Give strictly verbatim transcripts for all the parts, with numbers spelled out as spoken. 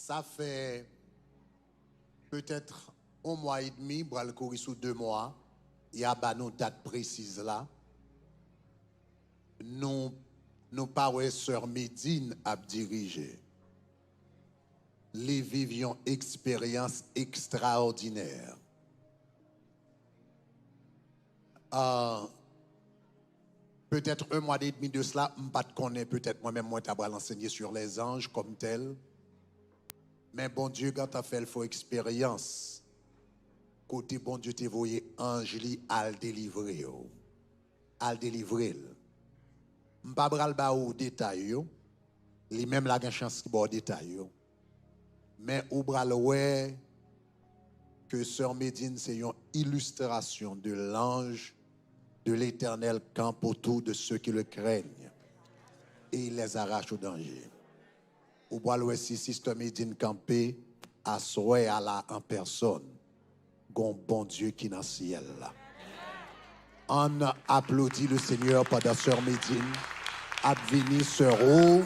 Sa fè petèt yon mwa edmi, pral kouri sou de mwa, y a ba nou dat presiz la. Nou, nou pa wè Sè Medine ap dirije. Li viv yon eksperyans ekstraòdinè. Ah, petèt un mois et demi de cela, m pa t konnen, petèt mwen menm mwen ta pral ansenye sur les anges comme tel. Men Bondye gentan fè l fè eksperyans kote Bondye te voye anj li al delivre yo, al delivre l. M pa pral ba ou detay yo, li menm la gen chans li ba w detay yo. Men ou pral wè ke Sè Medine se yon ilistrasyon de l'ange de l'Éternel campe autour de ceux qui le craignent et il les arrache au danger. Ou pral wè si Sister Medine kanpe aswè a la an pèsòn. Gon Bondye ki nan syèl la. Ann aplodi le Seigneur pandan Sè Medine ap vini, Sè Ro,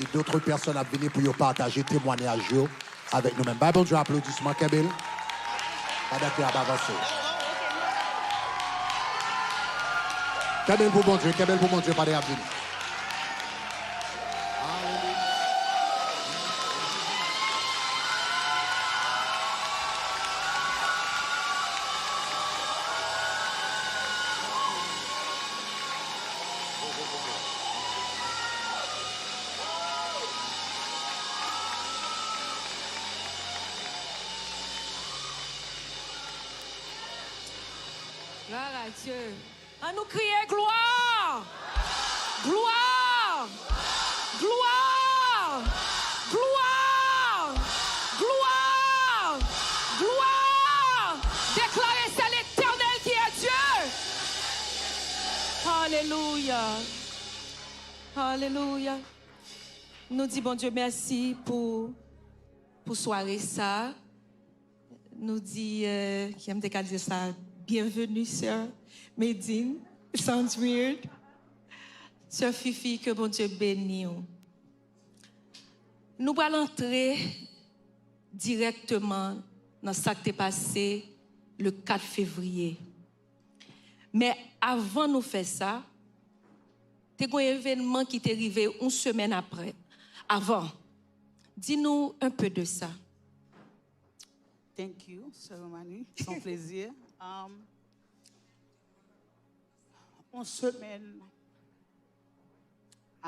e dòt pèsòn ap vini pou yo pataje temwanyaj yo avèk nou menm. Bay Bondye aplodisman, kenbe l. Pandan ke y ap avanse. Kenbe l pou Bondye, kenbe l pou Bondye pandan y ap vini. Gloire à Dieu. Ann nou kriye glwa! Glwa! Glwa! Glwa! Glwa! Glwa! Déclarez, c'est l'Éternel qui est Dieu. Alelouya. Alelouya. Nou di Bondye mèsi pou, pou sware sa. Nou di, euh, kijan m te ka di sa, bienvenue, Sè Medine. Sounds weird. Sè Fifi, ke Bondye beni w. Nou pral antre dirèkteman nan sa k te pase le kat fevriye. Men avan nou fè sa, te gen yon evènman ki te rive yon semèn apre, avan. Di nou un peu de sa. Thank you, Sè Romani. Se yon plezi. Um, yon semèn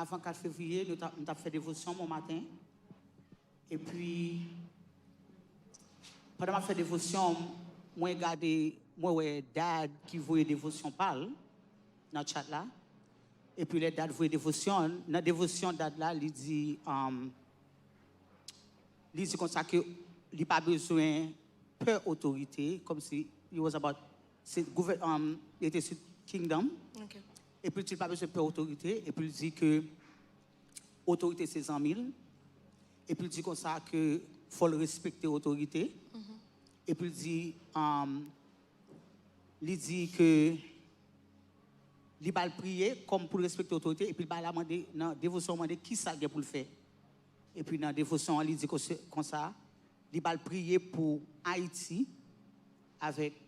avan kat fevriye, nou t ap, m t ap fè devosyon m yon maten. Epi, pandan m ap fè devosyon m, mwen gade, mwen wè Dad ki voye devosyon pa l nan chat la. Epi lè Dad voye devosyon, nan devosyon Dad la, li di, um, li di konsa ke li pa bezwen pè otorite, kòmsi it was about, se gouvè-, um, li te sou kingdom. Ok. Epi li di li pa bezwen pè otorite, epi li di ke otorite se zanmi l. Epi li di konsa ke fò l respekte otorite. Epi li di, um, li di ke li ba l priye kòm pou l respekte otorite, epi l ba l a mande, nan devosyon an mande kisa l gen pou l fè. Epi nan devosyon an, li di konse-, konsa, li ba l priye pou Ayiti avèk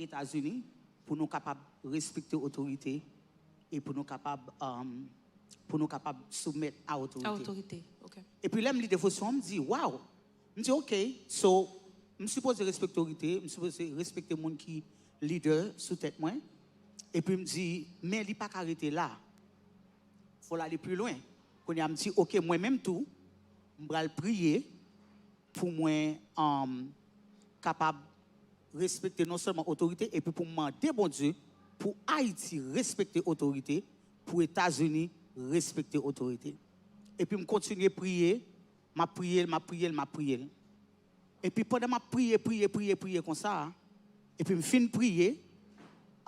Etazini, pou nou kapab respekte otorite e pou nou kapab, um, pou nou kapab soumèt a A otorite. Otorite, ok. Epi lè m li devosyon an, m di, waw! M di, ok, so, m sipoze respekte otorite, m sipoze respekte moun ki lidè sou tèt mwen. Epi m di, men li pa ka rete la. Fò l ale pi lwen. Kounye a m di, ok, mwen menm tou, m pral priye pou mwen, um, kapab respekte non sèlman otorite, epi pou m mande Bondye pou Ayiti respekte otorite, pou Etazini respekte otorite. Epi m kontinye priye, m ap priye l, m ap priye l, m ap priye l. Epi pandan m ap priye, priye, priye, priye konsa, epi m fin priye,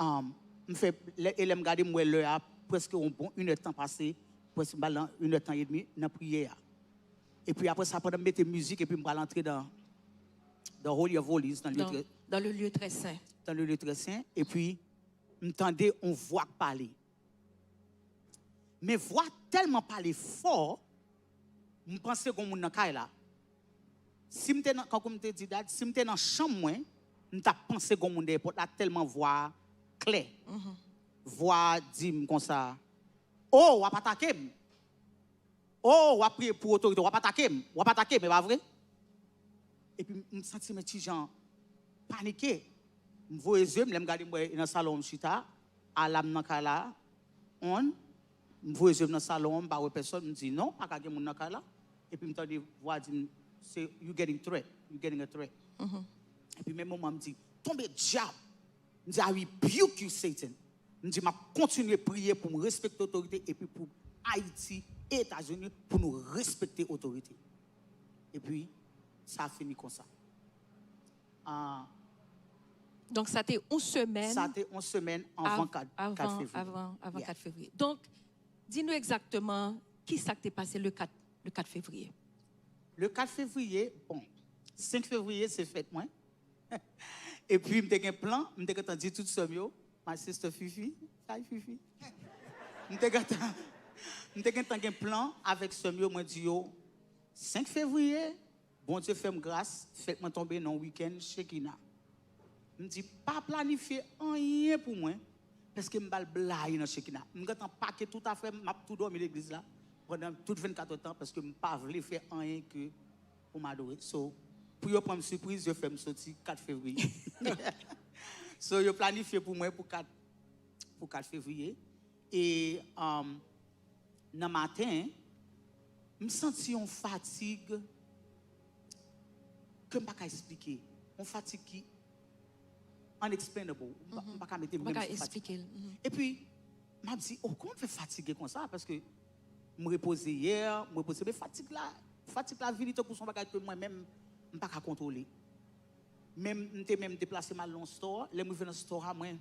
um, m fè, lè, e lè m gade, m wè lè a prèske yon bon inèdtan pase, prèske m pral nan inèdtan edmi nan priyè a. Epi apre sa, pandan m mete mizik, epi m pral antre dans, dans Holy of Holies, dans lieu Dans, très, dans le lieu très saint. Dans le lieu très saint, epi m tande yon vwa k pale. Men vwa tèlman pale fò, m panse gon moun nan kay la. Si m te nan, kankou m te di Dad, si m te nan chanm mwen, m t ap panse gon moun dèyè pòt la tèlman vwa a klè. Vwa a di m konsa, "O, w ap atake m. O, w ap priye pou otorite, w ap atake m. W ap atake m, e pa vre?" Epi m santi mwen ti jan panike. M voye zye m, lè m gade m wè e nan salon m chita, alam nan kay la, on, m voye zye m nan salon an, m pa wè pèsòn, m di, "Non, pa ka gen moun nan kay la." Epi m tande vwa di m, "Se, you getting threat, you getting a threat." Epi menm moman m di, "Tonbe dyab!" M di, "I rebuke you, Satan." M di, "M ap kontinye priye pou m respekte otorite epi pou Ayiti e Etazini pou nou respekte otorite." Epi, sa fini konsa. Ah, Donk, sa te yon semèn sa te yon semèn anvan kat, kat fevriye. Avan, avan kat fevriye. Donk, di nou egzakteman ki sa k te pase le kat, le kat fevriye. Le kat fevriye, bon, senk fevriye se fèt mwen. Epi m te gen plan, m te gentan di tout sè m yo, my sister Fifi, hi Fifi. M te gentan, m te gentan gen plan avèk sè m yo, mwen di yo, senk fevriye, Bondye fè m gras, fèt mwen tonbe nan wikenn Shekinah. M di, pa planifye anyen pou mwen, paske m bal blayi nan Shekinah. M gentan pake tout afè m, m ap tou dòmi legliz la pandan tout vennkat èdtan, paske m pa vle fè anyen ke pou m adore. So, pou yo pran m sipriz, yo fè m soti kat fevriye. So, yo planifye pou mwen pou kat, pou kat fevriye. E, um, nan maten, m santi yon fatig ke m pa ka eksplike. Yon fatig ki unexplainable. M pa, m pa ka mete m Ou pa ka sou fatig. Eksplike l. Mhm. Epi, m ap di, "Oh, kòman m fè fatige konsa?" Paske m repoze yè, m repoze, men fatig la, fatig la vini tankou se yon bagay ke mwen menm, m pa ka kontwole. Menm, m te menm deplase m al nan yon store. Lè m rive nan store a, mwen,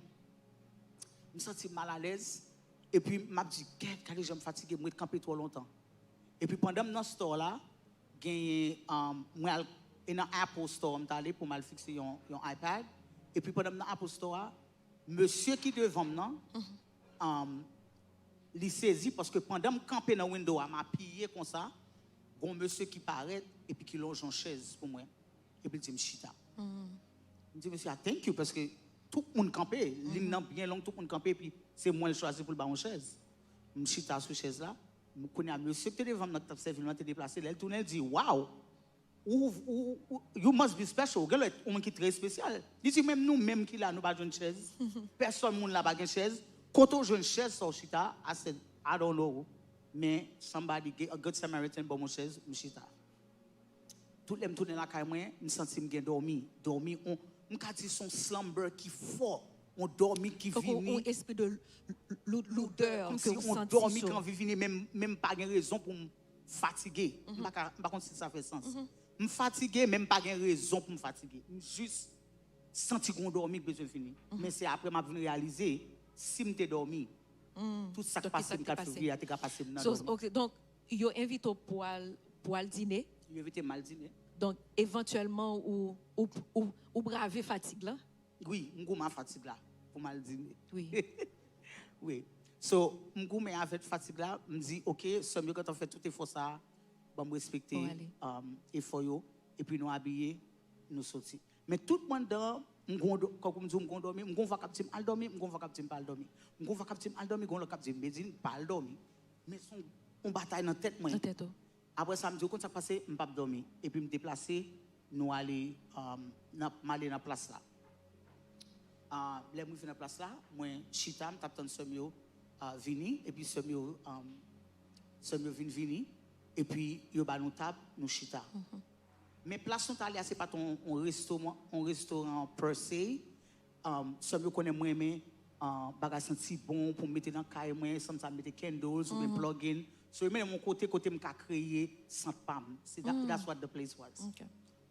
m santi m malalèz. Epi, m ap di, "Gad, gade jan m fatige, m ret kanpe twò lontan." Epi, pandan m nan store la, genyen, um, mwen al, e nan Apple Store m t ale pou m al fikse yon, yon iPad. Epi, pandan m nan Apple Store a, mesye ki devan m nan, um, li sezi paske pandan m kanpe nan window a, m apiye konsa, gon mesye ki parèt epi ki lonje yon chèz pou mwen. Epi l di m chita. M di, "Mesye a, thank you," paske tout moun kanpe, liy nan byen long, tout moun kanpe, epi se mwen l chwazi pou l ba yon chèz. M chita sou chèz la, m, kounye a, mesye ki te devan m nan ki t ap sèvi m nan te deplase, lè l tounen, l di, "Wow! Ou, ou, ou, you must be special. Ou genlè yon moun ki trè espesyal." Li di, "Menm nou menm ki la, nou pa jwenn chèz. Pèsòn moun la pa gen chèz. Kote w jwenn chèz sa w chita?" I said, "I don't know. Men somebody, a good Samaritan, ban m yon chèz, m chita." Tout lè m tounen lakay mwen, m santi m gen dòmi. Dòmi, on, m ka di se yon slumber ki fò. On dòmi ki vini. On espri de loudè ke w santi. Kòmsi on dòmi ki anvi vini, men, men m pa gen rezon pou m fatige. M pa ka, m pa konn si sa fè sans. M fatige, men m pa gen rezon pou m fatige. M jis santi gon dòmi k bezwen vini. Men se apre m ap vin reyalize, si m te dòmi, tout sa k pase m kat fevriye a te ka pase m nan dòmi. Ok, donk, yo envite w pou al, pou al dine. Yo envite m al dine. Donk, evantyèlman, ou, ou, ou, ou brave fatig la. Wi, m goumen ak fatig la pou m al dine. Wi. Wi. So, m goumen avèk fatig la, m di, "Ok, sè m yo gentan fè tout efò sa a, ban m respekte, um, efò yo, epi nou abiye, nou soti." Men tout mwen anndan, m gon dò-, kòm m di w, m gon dòmi, m gon vwa k ap di m al dòmi, m gon vwa k ap di m pa al dòmi. M gon vwa k ap di m al dòmi, gon lòt k ap di m, "Medin, pa al dòmi." Men se yon, yon batay nan tèt mwen. Nan tèt ou. Apre sa, m di, "Ou konn sa k pase?" M p ap dòmi. Epi m deplase, nou ale, um, nan, m ale nan plas la. Ah, lè m rive nan plas la, mwen chita, m t ap tann sè m yo, ah, vini, epi sè m yo, um, sè m yo vin vini, epi yo ba nou tab, nou chita. Men plas nou t ale a, se pa t on, on restoran, on restoran per se. Um, sè m yo konnen mwen renmen, uh, bagay santi bon pou m mete nan kay mwen, sometimes mete candles oubyen plug-in. So, yo mennen m yon kote, kote m ka kreye sant pa m. Se that, that's what the place was. Ok.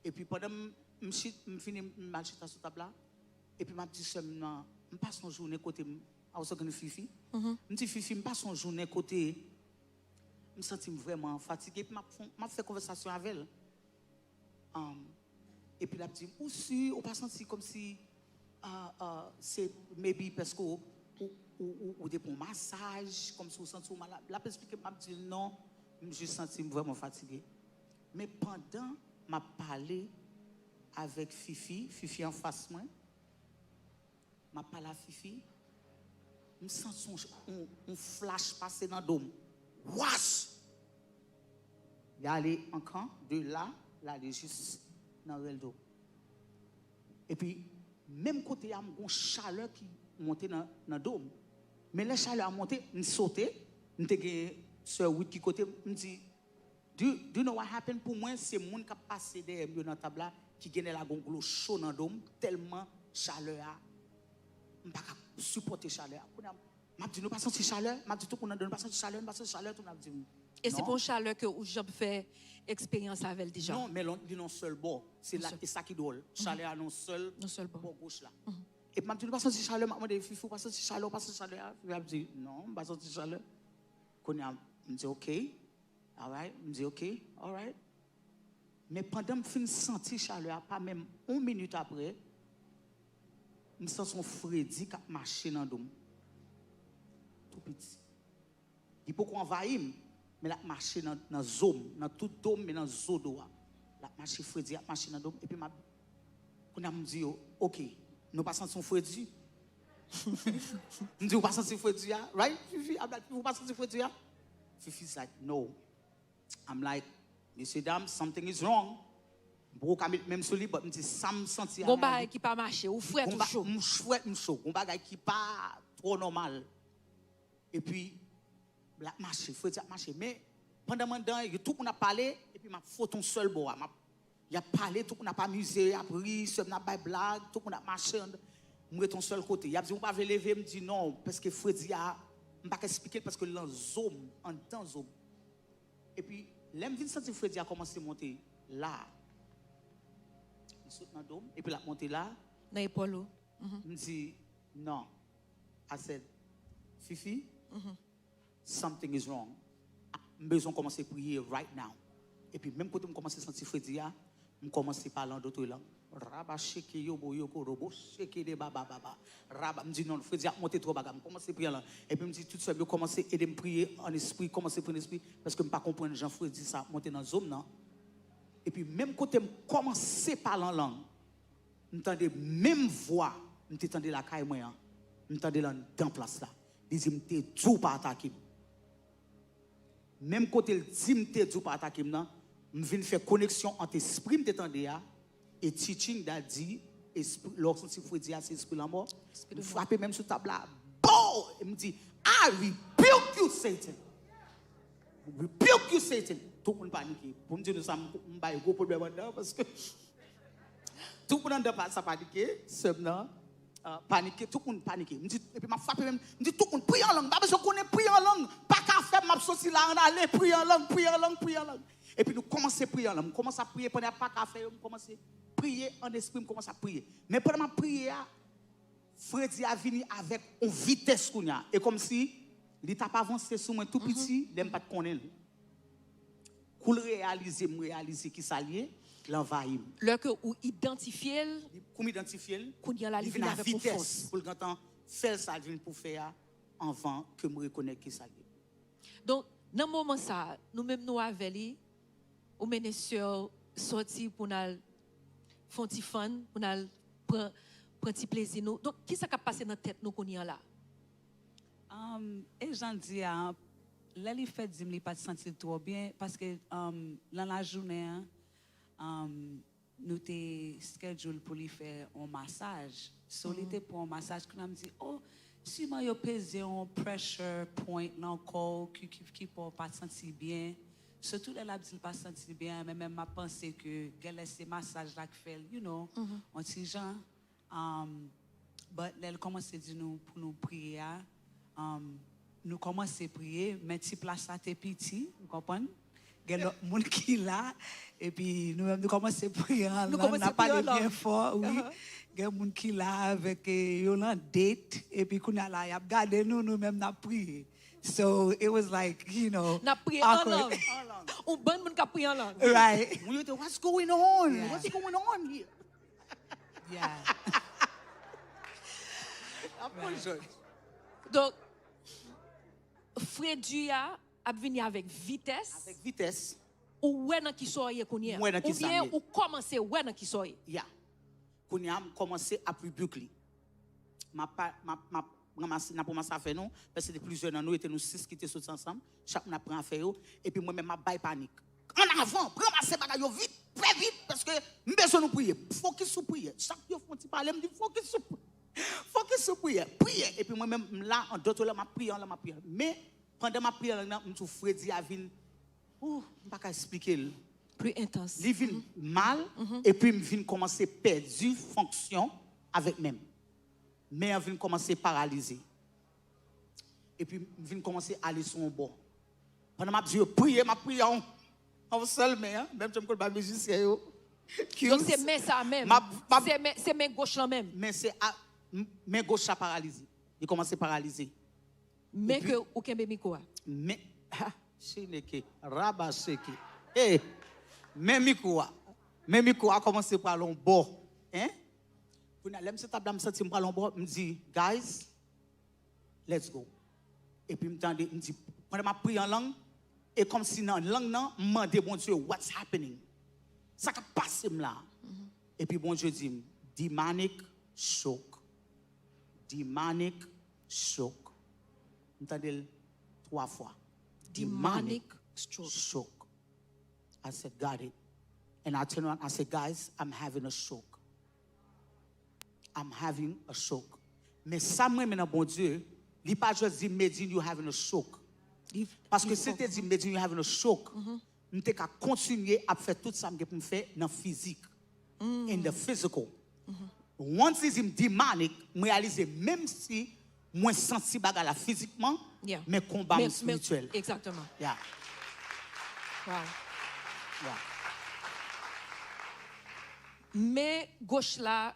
Epi pandan m, m chit, m fini, m al chita sou tab la, epi m ap di sè m nan, m pase yon jounen kote m, I was talking to Fifi. M di, "Fifi, m pase yon jounen kote m santi m vrèman fatige," epi m ap fon, m ap fè konvèsasyon avè l. Um, epi l ap di m, "Ou si, ou pa santi kòmsi, ah, ah, se maybe paske ou, ou, ou, ou, ou te pran masaj, kòmsi ou santi w malad?" L ap esplike m, m ap di l, "Non, m jis santi m vrèman fatige." Men pandan M ap pale avèk Fifi, Fifi anfas mwen. M ap pale a Fifi. M santi yon, yon, yon flash pase nan do m. Wash! Li ale an kan, de la, l ale jis nan rèl do m. Epi, menm kote a, m gon chalè ki monte nan, nan do m. Men lè chalè a monte, m sote, m te gen sè Wit ki kote m, m di, do, do you know what happened? Pou mwen, se moun k ap pase dèyè m yo nan tab la ki gen lè la gon glo cho nan do m, tèlman chalè a, m pa ka sipòte chalè a. Kounye a, m ap di, nou pa santi chalè? M ap di tout moun anndan, nou pa santi chalè? Nou pa santi chalè? Tout moun ap di m, e se pa yon chalè ke ou janm fè eksperyans avè l deja? Non, men li nan sèl bò. Se la, e sa ki dwòl. Chalè a nan sèl bò goch la. Epi m ap di, nou pa santi chalè? M ap mande Fifi, ou pa santi chalè? Ou pa santi chalè a? Fifi ap di, non, m pa santi chalè. Kounye a, m di, ok. Alright. M di, ok, alright. Men pandan m fin santi chalè a, pa menm yon minit apre, m santi yon fredi k ap mache nan do m. Tou piti. Li poko anvayi m, men l ap mache nan, nan zo m, nan tout do m, men nan zo do a. L ap mache, fredi ap mache nan do m, epi m ap, kounye a m di yo, ok, nou pa santi yon fredi? M di, ou pa santi fredi a? Right? Fifi, I'm like, ou pa santi fredi a? Fifi's like, no. I'm like, mesye dam, something is wrong. M poko ka met men m sou li, but m di sa m santi a. Gon bagay ki pa mache, ou frèt ou cho. M frèt, m cho. Gon bagay ki pa twò nòmal. Epi, l ap mache, fredi ap mache. Men, pandan m anndan, yo tout moun ap pale, epi m ap fwote yon sèl bò a. M ap, y ap pale, tout moun ap amize, y ap ri, sè m nan ap bay blag, tout moun ap mache. M ret yon sèl kote. Y ap di, ou pa vle leve? M di, non, paske fredi a, m pa ka eksplike l, paske l nan zo m, anndan zo m. Epi, lè m vin santi fredi a kòmanse monte la, li sot nan do m, epi l ap monte la, nan epòl ou. M di, non. I said, Fifi, something is wrong. M bezwen kòmanse priye right now. Epi, menm kote m kòmanse santi fredi a, m kòmanse pale an dòt lang. Raba sheke yobo yoko robo sheke de baba baba. Raba, m di non, fredi ap monte twò bagay. M kòmanse priye an lang. Epi m di tout sè m yo kòmanse ede m priye an espri, kòmanse priye an espri, paske m pa konprann jan fredi sa ap monte nan zo m nan. Epi menm kote m kòmanse pale an lang, m tande menm vwa m te tande lakay mwen an, m tande l anndan plas la. Li di, m te di w pa atake m. Menm kote l di m te di w pa atake m nan, m vin fè koneksyon ant espri m te tande a e teaching that di, espri, lè w santi fredi a, se espri lanmò. M frape men m sou tab la, bow! E m di, I rebuke you, Satan! Rebuke you, Satan! Tout moun panike. Pou m di nou sa, m, m bay gwo pwoblèm anndan, paske tout moun anndan pa, sa panike, sè m nan. Ah, panike, tout moun panike. M di, epi m ap frape men m, m di tout moun, priye an lang, m pa bezwen konnen, priye an lang, pa ka fè m, m ap soti la, ann ale, priye an lang, priye an lang, priye an lang. Epi nou kòmanse priye an lang, m kòmanse ap priye, pandan y ap pa ka fè yo, m kòmanse priye an espri, m kòmanse ap priye. Men pandan m ap priye a, fredi a vini avèk yon vitès kounye a. E kòmsi li t ap avanse sou mwen tou piti, lè m pa t konnen l. Kou l reyalize, m reyalize kisa l ye, l anvayi m. Lè ke ou idantifye l, kou m idantifye l, kounye a la, li vin avèk yon fòs pou l gentan fè l sa l vin pou fè a anvan ke m rekonèt kisa l ye. Donk, nan moman sa a, nou menm nou avè li, ou mennen sè w sòti pou n al fè yon ti fun, pou n al pran, pran ti plezi nou. Donk, kisa k ap pase nan tèt nou kounye a la? Um, e jan l di a, lè li fè di m li pa t santi l twò byen, paske, um, nan lajounen an, um, nou te schedule pou li fè yon masaj. So, li te pran yon masaj, kounye a m di, oh, siman yo peze yon pressure point nan kò w ki, ki, ki fè w pa santi byen. Sitou lè l ap di l pa santi l byen, men menm m ap panse ke genlè se masaj la k fè l, you know, yon ti jan. Um, but lè l kòmanse di nou pou nou priye a, um, nou kòmanse priye, men ti plas la te piti, ou konprann? Gen lòt moun ki la, epi nou menm nou kòmanse priye an lang, n ap pale byen fò, wi. Gen moun ki la avèk, eh, yo nan date, epi kounye a la, y ap gade nou, nou menm n ap priye. So, it was like, you know, awkward. N ap priye an lang. Yon bann moun k ap priye an lang. Right. Moun yo te, what's going on? Yeah. What's going on here? Yeah. Ap pran jòj. Donk, fredi a ap vini avèk vitès. Avèk vitès. Ou wè nan kisa w ye kounye a. M wè nan kisa m Oubyen ye. Ou kòmanse wè nan kisa w ye. Ya. Kounye a, m kòmanse ap rebuke li. M ap pa- m ap- m ap ranmase, n ap ranmase afè nou, paske te plizyè nan nou, e te nou sis ki te soti ansanm, chak moun ap pran afè yo, epi mwen menm m ap bay panik. An avan, ranmase bagay yo vit, fè vit, paske m bezwen nou priye. Fokis sou priyè. Chak yo fè yon ti pale, m di fokis sou priyè. Fokis sou priyè. Priye. Epi mwen menm, m la, an dòt lang, m ap priye, an lang, m ap priye. Men, pandan m ap priye an lang nan, m tou fredi a vin, ou, m pa ka esplike l. Pli entans. Li vin mal, epi m vin kòmanse pèdi fonksyon avèk men m. Men an vin kòmanse paralize. Epi m vin kòmanse ale sou yon bò. Pandan m ap di yo, priye, m ap priye an yon sèl men, an, menm jan m konn ba mizisyen yo. Donk se men sa menm. M ap- m ap- Se men, se men goch lan menm. Men se a- m- men goch la paralize. Li kòmanse paralize. Men ke ou kenbe mikwo a. Men, ha, chineke, rabaseke. Hey, men mikwo a. Men mikwo a kòmanse pral yon bò. Hein? Kounye a, lè m sou tab la, m santi m pral yon bò, m di, guys, let's go. Epi m tande, m di, pandan m ap priye an lang, e kòmsi nan lang nan, m mande Bondye, what's happening? Sa k ap pase m la? Epi Bondye di m, demonic stroke. Demonic stroke. M tande l twa fwa. Demonic stroke. Stroke. I said, got it. And I turn around, I said, guys, I'm having a stroke. I'm having a stroke. Men sa m renmen nan Bondye, li pa just di, Medjine, you having a stroke. Paske si l te di, Medjine, you having a stroke, m te ka kontinye ap fè tout sa m gen pou m fè nan fizik. In the physical. Once li di m demonic, m reyalize menm si mwen santi bagay la fizikman, Yeah. Men konba m Men- men- espirityèl. Exactement. Yeah. Wow. Yeah. Men goch la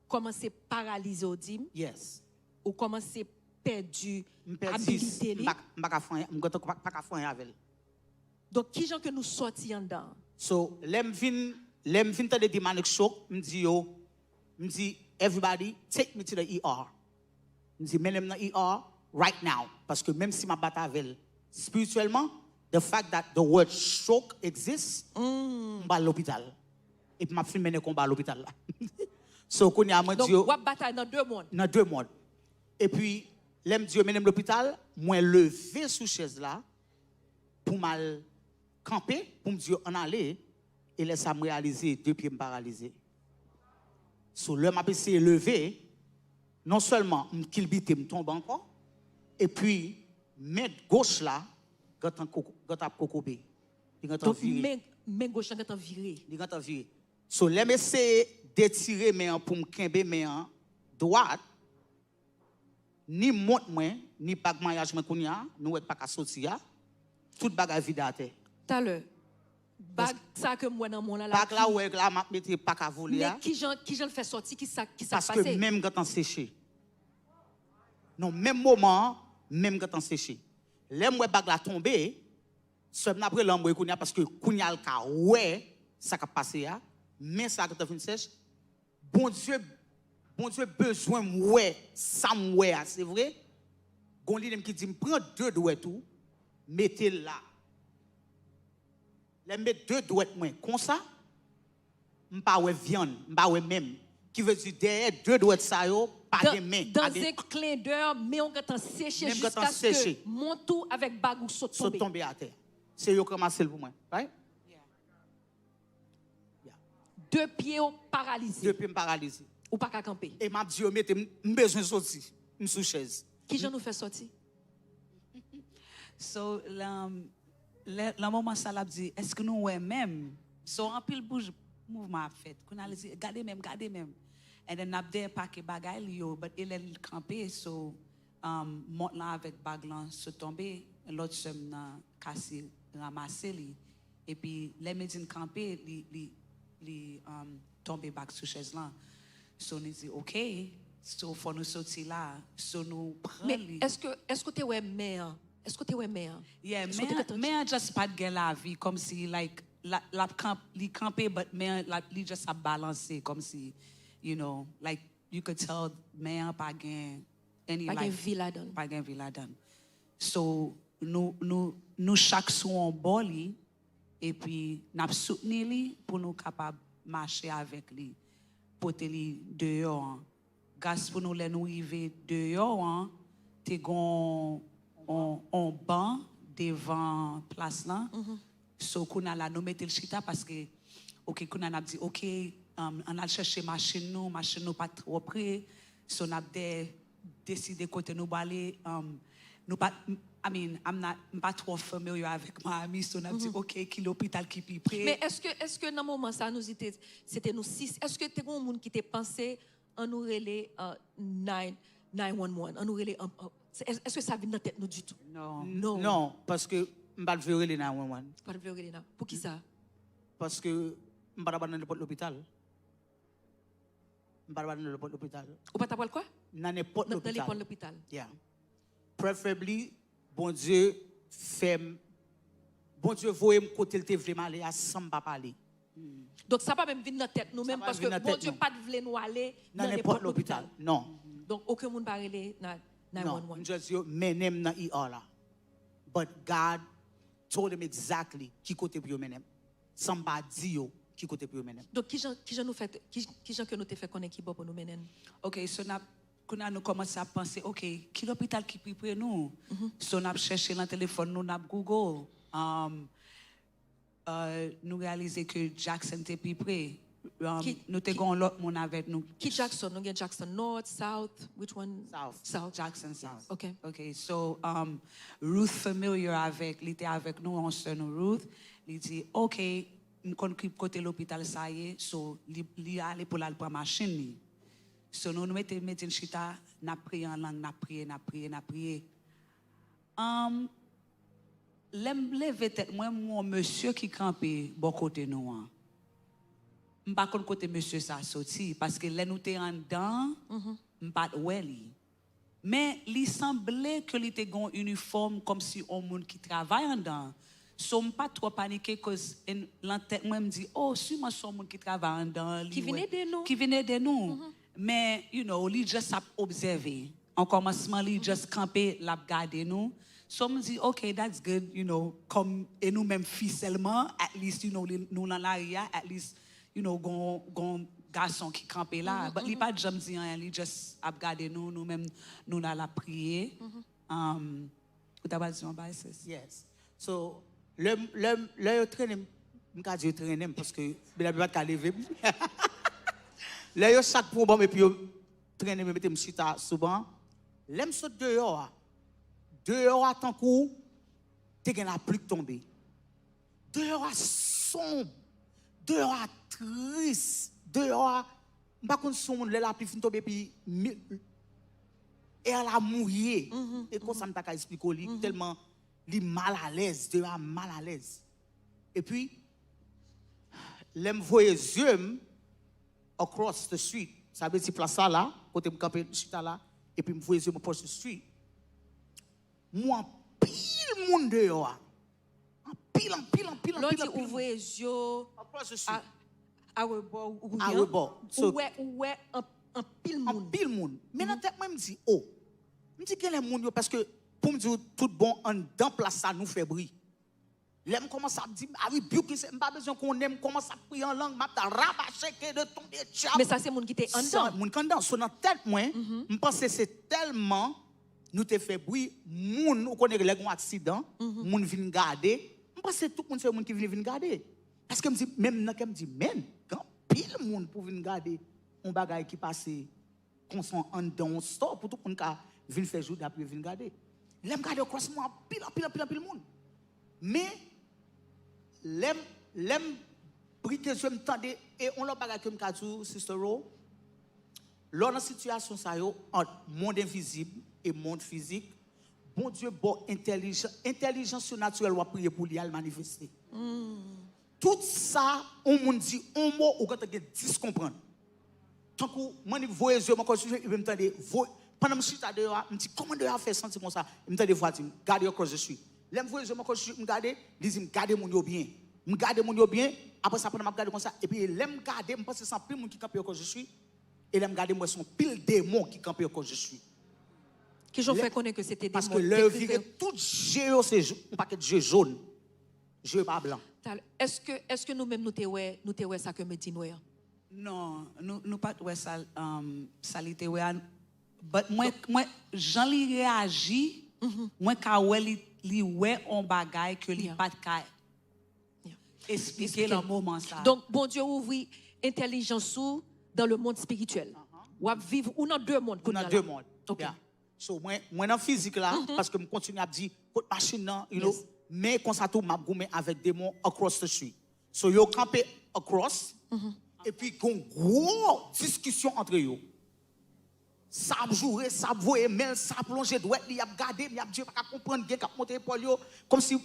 kòmanse paralize w, di m. Yes. Ou kòmanse pèdi M pèdi, abilite m li. pa, m pa ka fè anyen, m gentan pa, pa ka fè anyen avè l. Donk, kijan ke nou sòti anndan an? So, lè m vin, lè m vin tande demonic stroke, m di yo, m di, everybody, take me to the E R. M di, mennen m nan E R right now. Paske menm si m ap bat avè l espirityèlman, the fact that the word stroke exists, m pral lopital. Epi m ap fin mennen konba lopital la. So, kounye a, mwen di Donk, yo, w ap batay nan de mond. nan de mond. Epi, lè m di yo mennen m lopital, mwen leve sou chèz la pou m al kanpe, pou m di yo ann ale, e lè sa m reyalize de pye m paralize. So, lè m ap eseye leve, non sèlman m kilbite, m tonbe ankò, epi men goch la gentan koko- gentan ap kokobe. Li gentan Donk, vire. men, men goch lan gentan vire. Li gentan vire. So, lè m eseye detire men an pou m kenbe men an dwat, ni mont mwen, ni bag maryaj mwen kounye a, nou wè k pa ka soti a, tout bagay vide atè. Talè, bag sa ke m wè nan men w la, la Bag la, ou wè la, m ap mete pa ka vole a. Men kijan, kijan l fè sòti, ki sa, ki sa k Paske pase? Men m gentan seche. Non, menm moman an, men m gentan seche. Lè m wè bag la tonbe, sè m nan ap rele anmwe kounye a, paske kounye a l ka wè sa k ap pase a, men sa gentan vin sèch. Bondye, Bondye bezwen m wè sa m wè a, se vre. Gon lide m ki di m pran de dwèt ou, mete l la. Lè m met de dwèt mwen konsa, m pa wè vyann, m pa wè men m. Ki vle di dèyè de dwèt sa yo, pa gen men. Pa Dan gen en klen dè, men w gentan seche Men m gentan jiskaske seche. Mont ou avèk bag ou sot Sot tonbe. Tonbe atè. Se yo k ranmase l pou mwen. Right? De pye w paralize. De pye m paralize. Ou pa ka kanpe. E m ap di yo mete m, m bezwen soti. M sou chèz. Kijan nou fè sòti? So, lan, lè- lan moman sa l ap di, èske nou wè menm? So, anpil bouj, mouvman ap fèt. Kounye a li di, gade menm, gade menm. And then n ap dèyè pake bagay li yo, but e lè l kanpe, so, um, mont lan avèk bag lan sot tonbe, lòt sè m nan kase ranmase li. Epi, lè Medjine kanpe, li, li, li um, tonbe back sou chèz lan. So, nou di, ok, so, fò nou soti la. So, nou pran Men li. Èske, èske w te wè men an? Èske w te wè men an? Yeah, Èske w te men, gentan- men an just pa t gen lavi, kòmsi, like, la, l ap kanp, li kanpe, but men an, la, li just ap balanse, kòmsi, you know, like, you could tell men an pa gen any Pa gen life. Vi ladan l. Pa gen vi ladan l. So, nou, nou, nou chak sou yon bò li, epi n ap soutni li pou nou kapab mache avèk li, pote li deyò an. Gras pou nou, lè nou rive deyò an, te gon on, on ban devan plas lan. So, kounye a la, nou mete l chita paske, ok, kounye a n ap di, ok, um, ann al chèche machin nou, machin nou pa t twò pre. So, n ap de, deside kote nou prale. Um, nou pa, I mean, I'm not, m pa twò familiar avèk Miami, so n ap di, ok, ki lopital ki pi pre. Men èske, èske nan moman sa, nou di te, se te nou sis, èske te gon moun ki te panse, ann nou rele uh, nine, nine one one, ann nou rele, an- an- se- èske sa vin nan tèt nou ditou? Non. Non. Non, paske m pa t vle rele nine one one. Pa t vle rele nan. Poukisa? Paske m pa t ap nan nenpòt lopital. M pa t ap nan nenpòt lopital. Ou pa t ap pral kwa? Nan nenpòt Nan nan nenpòt lopital. Lopital. Yeah. Preferably, Bondye fè m. Bondye voye m kote l te vle m ale a san m pa pale. Donk sa pa menm vin nan tèt nou menm pa paske vin nan tèt Bondye nou. Pa t vle nou ale Nan nan nenpòt nenpòt lopital. Lopital. Non. Donk okenn moun pa rele nan Non. M 911. Just yo mennen m nan E R la. But God told him exactly ki kote pou yo mennen m. San m pa di yo ki kote pou yo mennen m. Donk kijan kijan nou fè ki, kijan ke nou te fè konnen ki bò pou nou mennen l? Ok, so n ap, kounye a nou kòmanse ap panse, ok, ki lopital ki pi pre nou? So n ap chèche nan telefòn nou, n ap Google. Um, uh, nou reyalize ke Jackson te pi pre. Um, Ki- nou te gen yon lòt moun avèk nou. Ki Jackson? Nou gen Jackson North, South, which one? South. South. Jackson South. Ok. Ok, so um, Ruth familiar avèk, li te avèk nou, yon sè nou Ruth. Li di, ok, m konn ki kote lopital sa ye, so li, li ale pou l al pran machin li. So nou, nou mete, mete n chita, n ap priye an lang, n ap priye, n ap priye, n ap priye. Um, lè m leve tèt mwen, m wè yon mesye ki kanpe bò kote nou an. M pa konn kote mesye sa soti, paske lè nou te anndan an, m pa t wè li. Men li sanble ke li te gen yon inifòm kòmsi yon moun ki travay anndan an. So m pa t twò panike, koz en- lan tèt mwen m di, oh, siman se yon moun ki travay anndan an, li Ki vin wè- ede nou. Ki vin ede nou. Men, you know, li just ap obsève. An kòmansman, li just kanpe, l ap gade nou. So m di, ok, that's good, you know, kòm e nou menm fi sèlman, at least, you know, li- nou nan lari a, at least, you know, gon, gon gason ki kanpe la. But li pa t janm di anyen, li just ap gade nou, nou menm, nou la, l ap priye. Um, ou ta pral di yon bagay, sis? Yes. So, lè, lè, lè yo trennen m, m ka di yo trennen m, paske Belabi pa t ka leve m. Lè yo chak pran ban m epi yo trennen m, yo mete m chita sou ban. Lè m sot deyò a, deyò a tankou te gen lapli k tonbe. Deyò a sonb, deyò a tris, deyò a, m pa konn si yon moun lè lapli fin tonbe epi mi- è a la mouye. E konsa m ta ka esplike w li, tèlman li malalèz, deyò a malalèz. Epi, lè m voye zye m across the street, sa vle di plas la la, kote m kanpe chita la, epi m voye zye m across the street, m wè anpil moun deyò a. Anpil, anpil, anpil, Lè w anpil, di anpil ou moun. voye zye w Across the a, street. A rebò, ou A gen, rebò. So- ou wè, ou wè an- anpil moun. Anpil moun. Men nan tèt mwen, m di, oh, m di genlè moun yo, paske pou m di w tout bon, anndan plas sa, nou fè bri. Lè m kòmanse ap di, I rebuke, m pa bezwen konnen, m kòmanse ap priye an lang, m ap ta rabache ke de ton de djab. Men sa se moun ki te Sa, anndan. Moun ki anndan. So nan tèt mwen, m panse se tèlman nou te fè bri, moun, ou konnen lè gon aksidan, moun vin gade, m panse tout moun se moun ki vin, vin gade. Paske m di, menm nan kè m di, men, gen anpil moun pou vin gade yon bagay ki pase konsa anndan yon store pou tout moun ka vin fè jouda pou yo vin gade. Lè m gade yo cross mwen anpil, anpil, anpil, anpil moun. Men, lè m, lè m brike zye m tande, e yon lòt bagay ke m ka di w, Sister Ro, lè w nan sitiyasyon sa yo, ant mond envizib e mond fizik, Bondye ba w entèlijan, entèlijans sinatirèl w ap priye pou li a, l manifeste. Tout sa, yon moun di yon mo, ou gentan gen dis konprann. Tankou, m annik voye zye m ankò sou, epi m tande, vo, pandan m chita deyò a, m di, kòman deyò a fè santi konsa? E m tande vwa di m, gade yo across the street. Lè m voye zye m ankò sou, m gade, li di m, gade moun yo byen. M gade moun yo byen, apre sa, pandan m ap gade konsa, epi lè m gade, m panse se anpil moun ki kanpe across the street. E lè m gade, m wè se yon pil demon ki kanpe across the street. Kijan w fè konnen ke se te demon? Paske lè yo vire, tout je yo se yon pakèt je jòn. Je yo pa blan. talè, èske, èske nou menm nou te wè, nou te wè sa ke Medjine wè an? Non, nou, nou pa t wè sa, um, sa li te wè a. But mwen, mwen, jan li reyaji, mwen ka wè li, li wè on bagay ke li Yeah. pa t ka Yeah. esplike nan moman sa. Donk, Bondye ouvri entèlijans ou dans le monde spirituel. W ap viv ou nan de mond kounye a Nan la. De mond. Ok. Yeah. So, mwen, mwen nan fizik la, paske m kontinye ap di, kot machin nan, you know, men konsa tou, m ap goumen avèk demon across the street. So, yo kanpe across, epi gon gwo diskisyon antre yo. Sa ap joure, sa ap voye men l, sa ap lonje dwèt li, y ap gade m, y ap di yo pa ka konprann, gen k ap monte epòl yo, kòmsi,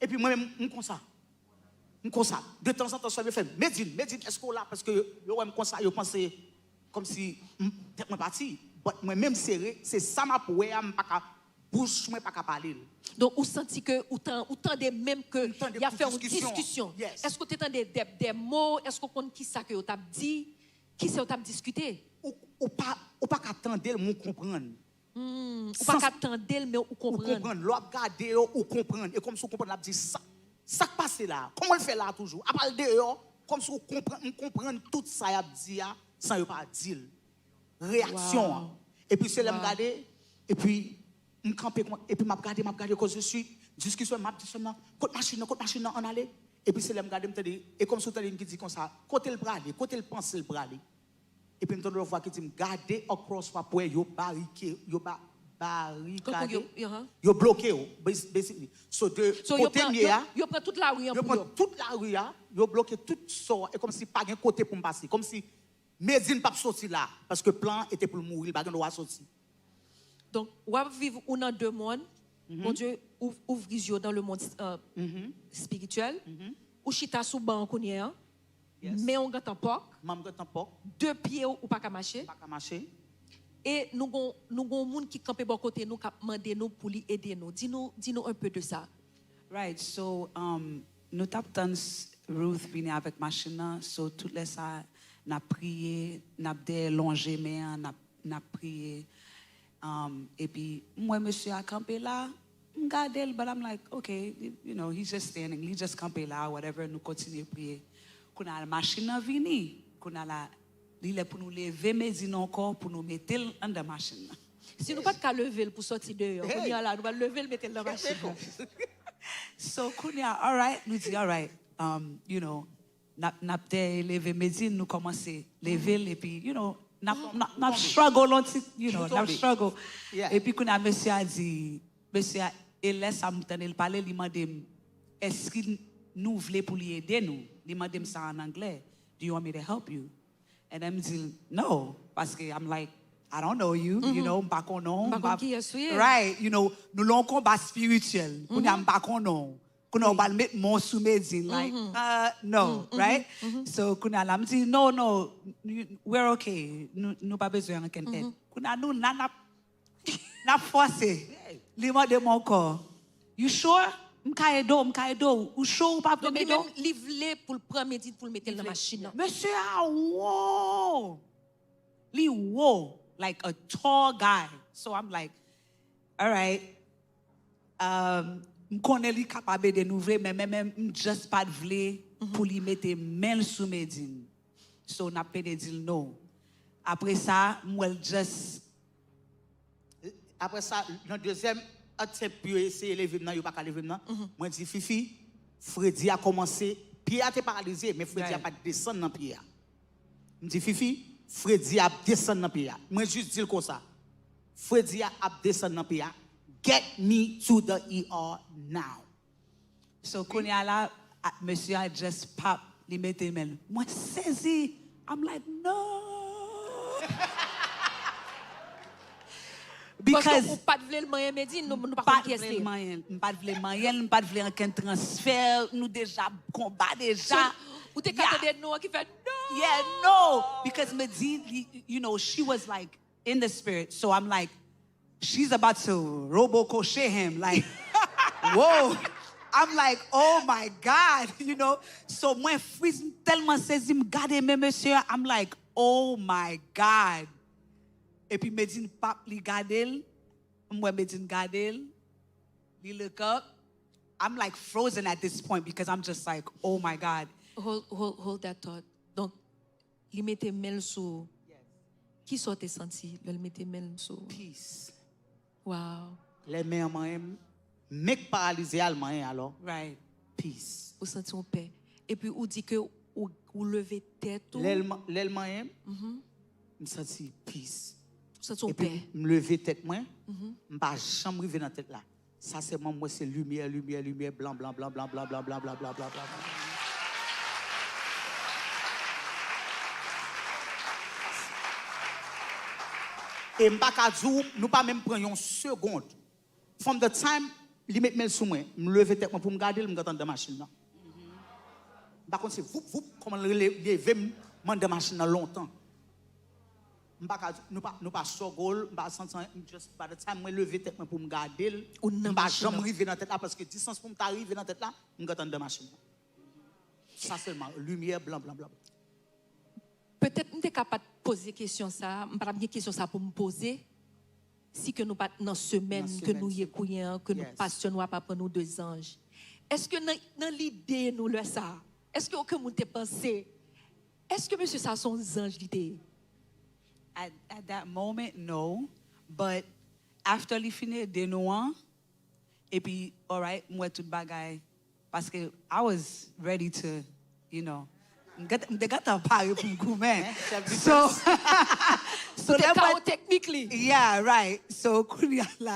epi mwen menm, m konsa. M konsa. De tanzantan, sè m yo fè m, Medjine, Medjine, èske w la? Paske yo, yo wè m konsa, yo panse kòmsi m- tèt mwen pati. But mwen menm sere, se sa m ap wè a, m pa ka, bouch mwen pa ka pale l. Donk, ou santi ke ou, tan, ou tande menm ke M tande y ap pou fè yon diskisyon. Diskisyon. Yes. Èske w te tande de, de mo? Èske w konn kisa ke yo t ap di? Kisa yo t ap diskite? Ou, ou pa, ou pa ka tande l, men w konprann. Hmm, ou pa ka tande l, men ou Ou konprann. Konprann. Lè w ap gade yo, ou konprann. E kòmsi w konprann, l ap di sa, sa k pase la? Kòman l fè la toujou? Apa l deyò? Kòmsi w konprann, m konprann tout sa y ap di a, san yo pa di l. Reyaksyon an. Wow. Epi se lè m Wow. gade, epi m kanpe, kòman- epi m ap gade, m ap gade, cause je suis, diskisyon, m ap di sè m nan, kot machin nan, kot machin nan, ann ale. Epi se lè m gade, m tande, e kòmsi w tande youn ki di konsa, kote l prale, kote l panse l prale. Epi m tande yon vwa ki di m, gade across, w ap wè, yo barike, yo ba, barikade, Yo, aha. Yo bloke yo, bas- basically. So, de So, yo kote pran, m ye yo, a, yo pran tout lari an yo pou yo. Pran tout lari a, yo bloke tout sò a, e kòmsi pa gen kote pou m pase, kòmsi Medjine p ap soti la, paske plan an ete pou l mouri, li pa gen dwa soti. Donk, w ap viv ou nan de mond. Bondye ouv- ouvri zye w dans le monde euh, spirituel. Ou chita sou ban an kounye an. Yes. Men w gentan pòk. Men m gentan pòk, De pye w ou pa ka mache. Pa ka mache. E nou gon, nou gon moun ki kanpe bò kote nou, k ap mande nou pou li ede nou. Di nou, di nou un peu de sa. Right, so um, nou t ap tann s- Ruth vini avèk machin nan, so tout lè sa n ap priye, n ap dèyè lonje men an, n ap, n ap priye. Um, epi m wè mesye a kanpe la, m gade l, but I'm like, okay, you know, he's just standing, li just kanpe la, whatever, nou kontinye priye. Kounye a machin nan vini, kounye a la, li lè pou nou leve Medjine ankò, pou nou mete l anndan machin nan. Si nou pa t ka leve l pou sòti deyò, kounye a la, nou pral leve l, mete l nan machin nan. So, kounye a, alright, nou di, alright, um, you know, n ap, n ap te leve Medjine, nou kòmanse leve l, epi, you know, n ap, n ap, n ap struggle on ti, you know, n ap struggle. Epi kounye a, mesye a di, mesye a, e lè sa m tande l pale, li mande m, èske nou vle pou li ede nou? Li mande m sa an anglè, do you want me to help you? And then m di l, no, paske I'm like, I don't know you, you know, m pa konnen w, M pa konn kiyès ou ye. Right, you know, nou lan yon konba spirityèl. Kounye a m pa konnen w. Kounye a w pral met men w sou Medjine, like, uh, no, right? So kounye a la m di, no, no, you- we're okay, nou, nou pa bezwen ankenn èd. Kounye a nou la n ap, n ap fòse. Li mande m ankò, you sure? M ka ede w, m ka ede w. Ou sure ou pa vle Donk, li ede w? Menm, li vle pou l pran Medjine pou l mete l nan machin nan. Mesye a wo. Li wo, like a tall guy. So I'm like, alright. Um, m konnen li kapab ede nou vre, men men men m just pa t vle pou li mete men l sou Medjine. So n ap pede di l no. Apre sa, m wè l just Apre sa, nan dezyèm attempt pou yo eseye leve m nan, yo pa ka leve m nan. Mwen di, Fifi, fredi a kòmanse, pye a te paralize, men fredi a pa t desann nan pye a. M di, Fifi, fredi a ap desann nan pye a. Mwen jis di l konsa, fredi a ap desann nan pye a. Get me to the E R now. So kounye a la, a- mesye a just pop, li mete men l. Mwen sezi. I'm like, no. Paske ou pa t vle l manyen Medjine, nou, nou pa konn kiyès li ye. M pa t vle manyen l, m pa t vle ankenn transfè, nou deja konba deja. Ou te ka tande non an ki fè no. Yeah, no, because Medjine, you know, she was like in the spirit, so I'm like, she's about to robo crochet him, like, whoa. I'm like, oh my God, you know. So mwen friz, m tèlman sezi, m gade men mesye a, I'm like, oh my God. Epi Medjine pap, li gade l, m wè Medjine gade l, li look up, I'm like frozen at this point because I'm just like, oh my God. Hold, hold, hold that thought. Donk, li mete men l sou ou. Kisa w te santi lè l mete men l sou ou? Peace. Wow. Lè men an manyen m, men k paralize a l manyen alò. Right. Peace. Ou santi yon pè. Epi ou di ke ou, ou leve tèt ou. Lè l man- lè l manyen m, m santi peace. Ou santi yon Epi pè. M leve tèt mwen, m pa janm rive nan tèt la. Sa sèlman m wè se limyè, limyè, limyè, blan, blan, blan, blan, blan, blan, blan, blan, blan, blan, blan, blan. E m pa ka di w, nou pa menm pran yon segond. From the time li met men l sou mwen, m leve tèt mwen pou m gade l, m gentan anndan machin nan. M pa konn se voup, voup, kòman l rele- leve m, m anndan machin nan lontan. M pa ka, nou pa, nou pa struggle, m pa santi anyen, m just, by the time mwen leve tèt mwen pou m gade l, Ou nan m pa machin janm nan. Rive nan tèt la, paske distans pou m ta rive nan tèt la, m gentan anndan machin nan. Sa sèlman, limyè, blan, blan, blan. Petèt m te ka pa t poze kesyon sa, m pa t ap gen kesyon sa pou m poze, si ke nou pa t nan semèn Nan ke nou semèn ye sa. Kounye a, ke nou Yes. Pastè nou ap aprann nou de zanj. Èske nan, nan lide nou lè sa, èske okenn moun te panse, èske mesye sa se yon zanj li te ye? At, at that moment, no. But after li fin ede nou an, epi, alright, m wè tout bagay. Paske I was ready to, you know, m te gentan pare pou m goumen. So, so Te lè kawo mwen, teknik li. Yeah, right. So, kounye a la,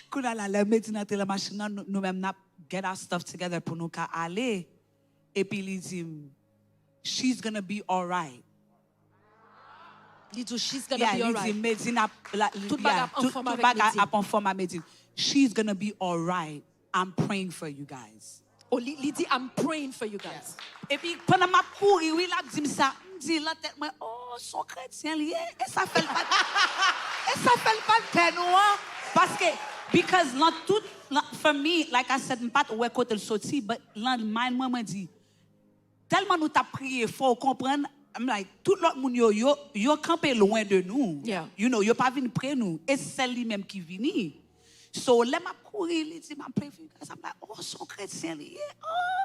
kounye a la, lè Medine antre nan machin nan, nou, nou menm n ap get our stuff together pou nou ka ale. Epi li di m, she's gonna be alright. Li di w, she's gonna Yeah, be li di alright. Medine ap, la, li- Tout bagay yeah, ap an tout, fòm tout avèk bagay Medine. Ap an fòm ak Medine. She's gonna be alright. I'm praying for you guys. Oh, li, li di, I'm praying for you guys. Epi pandan m ap kouri, wi, l ap di m sa. M di lan tèt mwen, oh, se yon kretyen li ye. E sa fè l pa t, e sa fè l pa t pè nou an. Paske, because lan tout, lan, for me, like I said, m pa t wè kote l soti, but lan mind mwen, mwen di, tèlman nou t ap priye fò, ou konprann, I'm like, tout lòt moun yo, yo, yo kanpe lwen de nou. Yeah. You know, yo pa vin pre nou. E sèl li menm ki vini. So, lè m ap kouri, li di, "I'm praying for you guys." I'm like, oh, se yon kretyen li ye. Oh.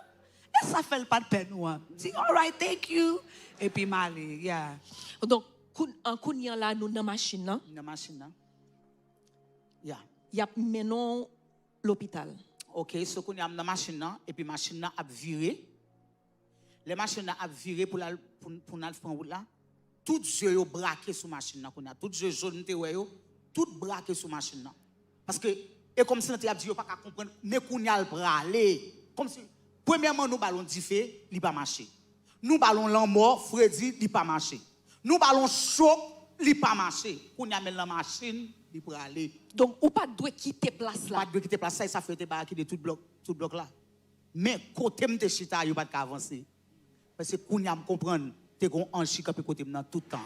E sa fè l pa t pè nou an. M di, all right, thank you. Epi m ale, yeah. Donk, koun, an kounye a la, nou nan machin nan. Nan machin nan. Yeah. Y ap mennen w lopital. Ok, so kounye a m nan machin nan, epi machin nan ap vire. Lè machin nan ap vire pou l al, pou, pou n al pran wout la, tout zye yo brake sou machin nan kounye a. Tout zye jòn m te wè yo, tout brake sou machin nan. Paske, e kòmsi nan te ap di yo pa ka konprann, men kounye a l prale. Kòmsi, premyèman, nou ba l yon dife, li pa mache. Nou ba l yon lanmò, fredi, li pa mache. Nou ba l yon chok, li pa mache. Kounye a, men l nan machin, li prale. Donk, ou pa t dwe kite plas la. Pa t dwe kite plas la, e sa fè yo te barakide tout blòk, tout blòk la. Men kote m te chita, yo pa t ka avanse. Paske kounye a m konprann, te gen yon anj ki kanpe kote m nan tout tan.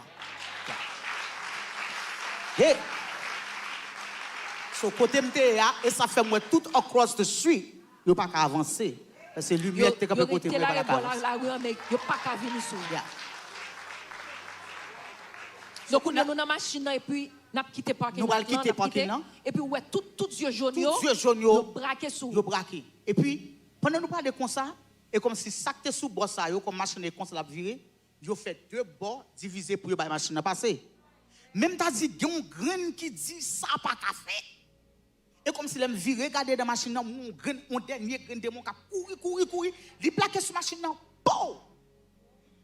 Hey! So, kote m te ye a, e sa fè m wè tout across the street, yo pa ka avanse. Paske limyè ki te kanpe kote m yo pa ka avanse. Lari an, men yo pa ka vini sou ou. Yeah. Donk, kounye a nou nan machin nan, epi n ap kite parking Nou pral lot lan, kite n ap kite, parking nan. Epi ou wè tout, tout zye jòn yo, Tout zye jòn yo, yo brake sou yo ou. Brake. Epi, pandan nou pale konsa, e kòmsi sa k te sou bò sa yo, kòm machin nan e konsa l ap vire, yo fè de bò divize pou yo bay machin nan pase. Men m ta di, gen yon grenn ki di, sa pa ka fèt. E kòmsi lè m vire gade nan machin nan, yon grenn, yon dènye grenn demon k ap kouri, kouri, kouri, li plake sou machin nan, pow!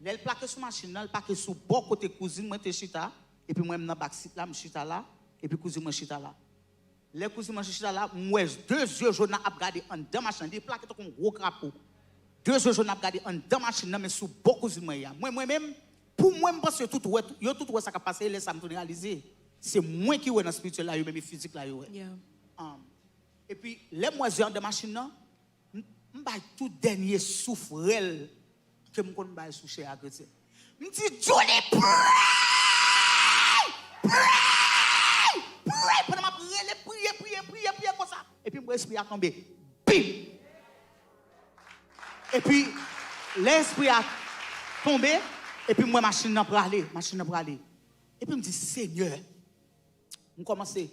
Lè l plake sou machin nan, l plake sou bò kote kouzin mwen te chita, epi mwen m nan backseat la, m chita la, epi kouzin mwen chita la. Lè kouzin mwen chita la, m wè de zye jòn nan ap gade anndan machin nan, li plake tankou yon gwo krapo. De zye jòn nan ap gade anndan machin nan, men sou bò kouzin mwen ye a. Mwen, mwen menm, pou mwen, m panse yo tout wè, yo tout wè sa k ap pase, e lè sa a m vin reyalize, se mwen ki wè nan espirityèl la, yo menm e fizik la yo wè. Yeah. Um, epi, lè m wè zye anndan machin nan, m, m bay tout dènye souf rèl ke m konn bay sou chè a kretyen. M di, Julie, pray! Pray! Pray! Pandan m ap rele, priye, priye, priye, priye konsa. Epi m wè espri a tonbe. Bim! Epi, lè espri a tonbe, epi m wè machin nan prale, machin nan prale. Epi m di, Senyè, m kòmanse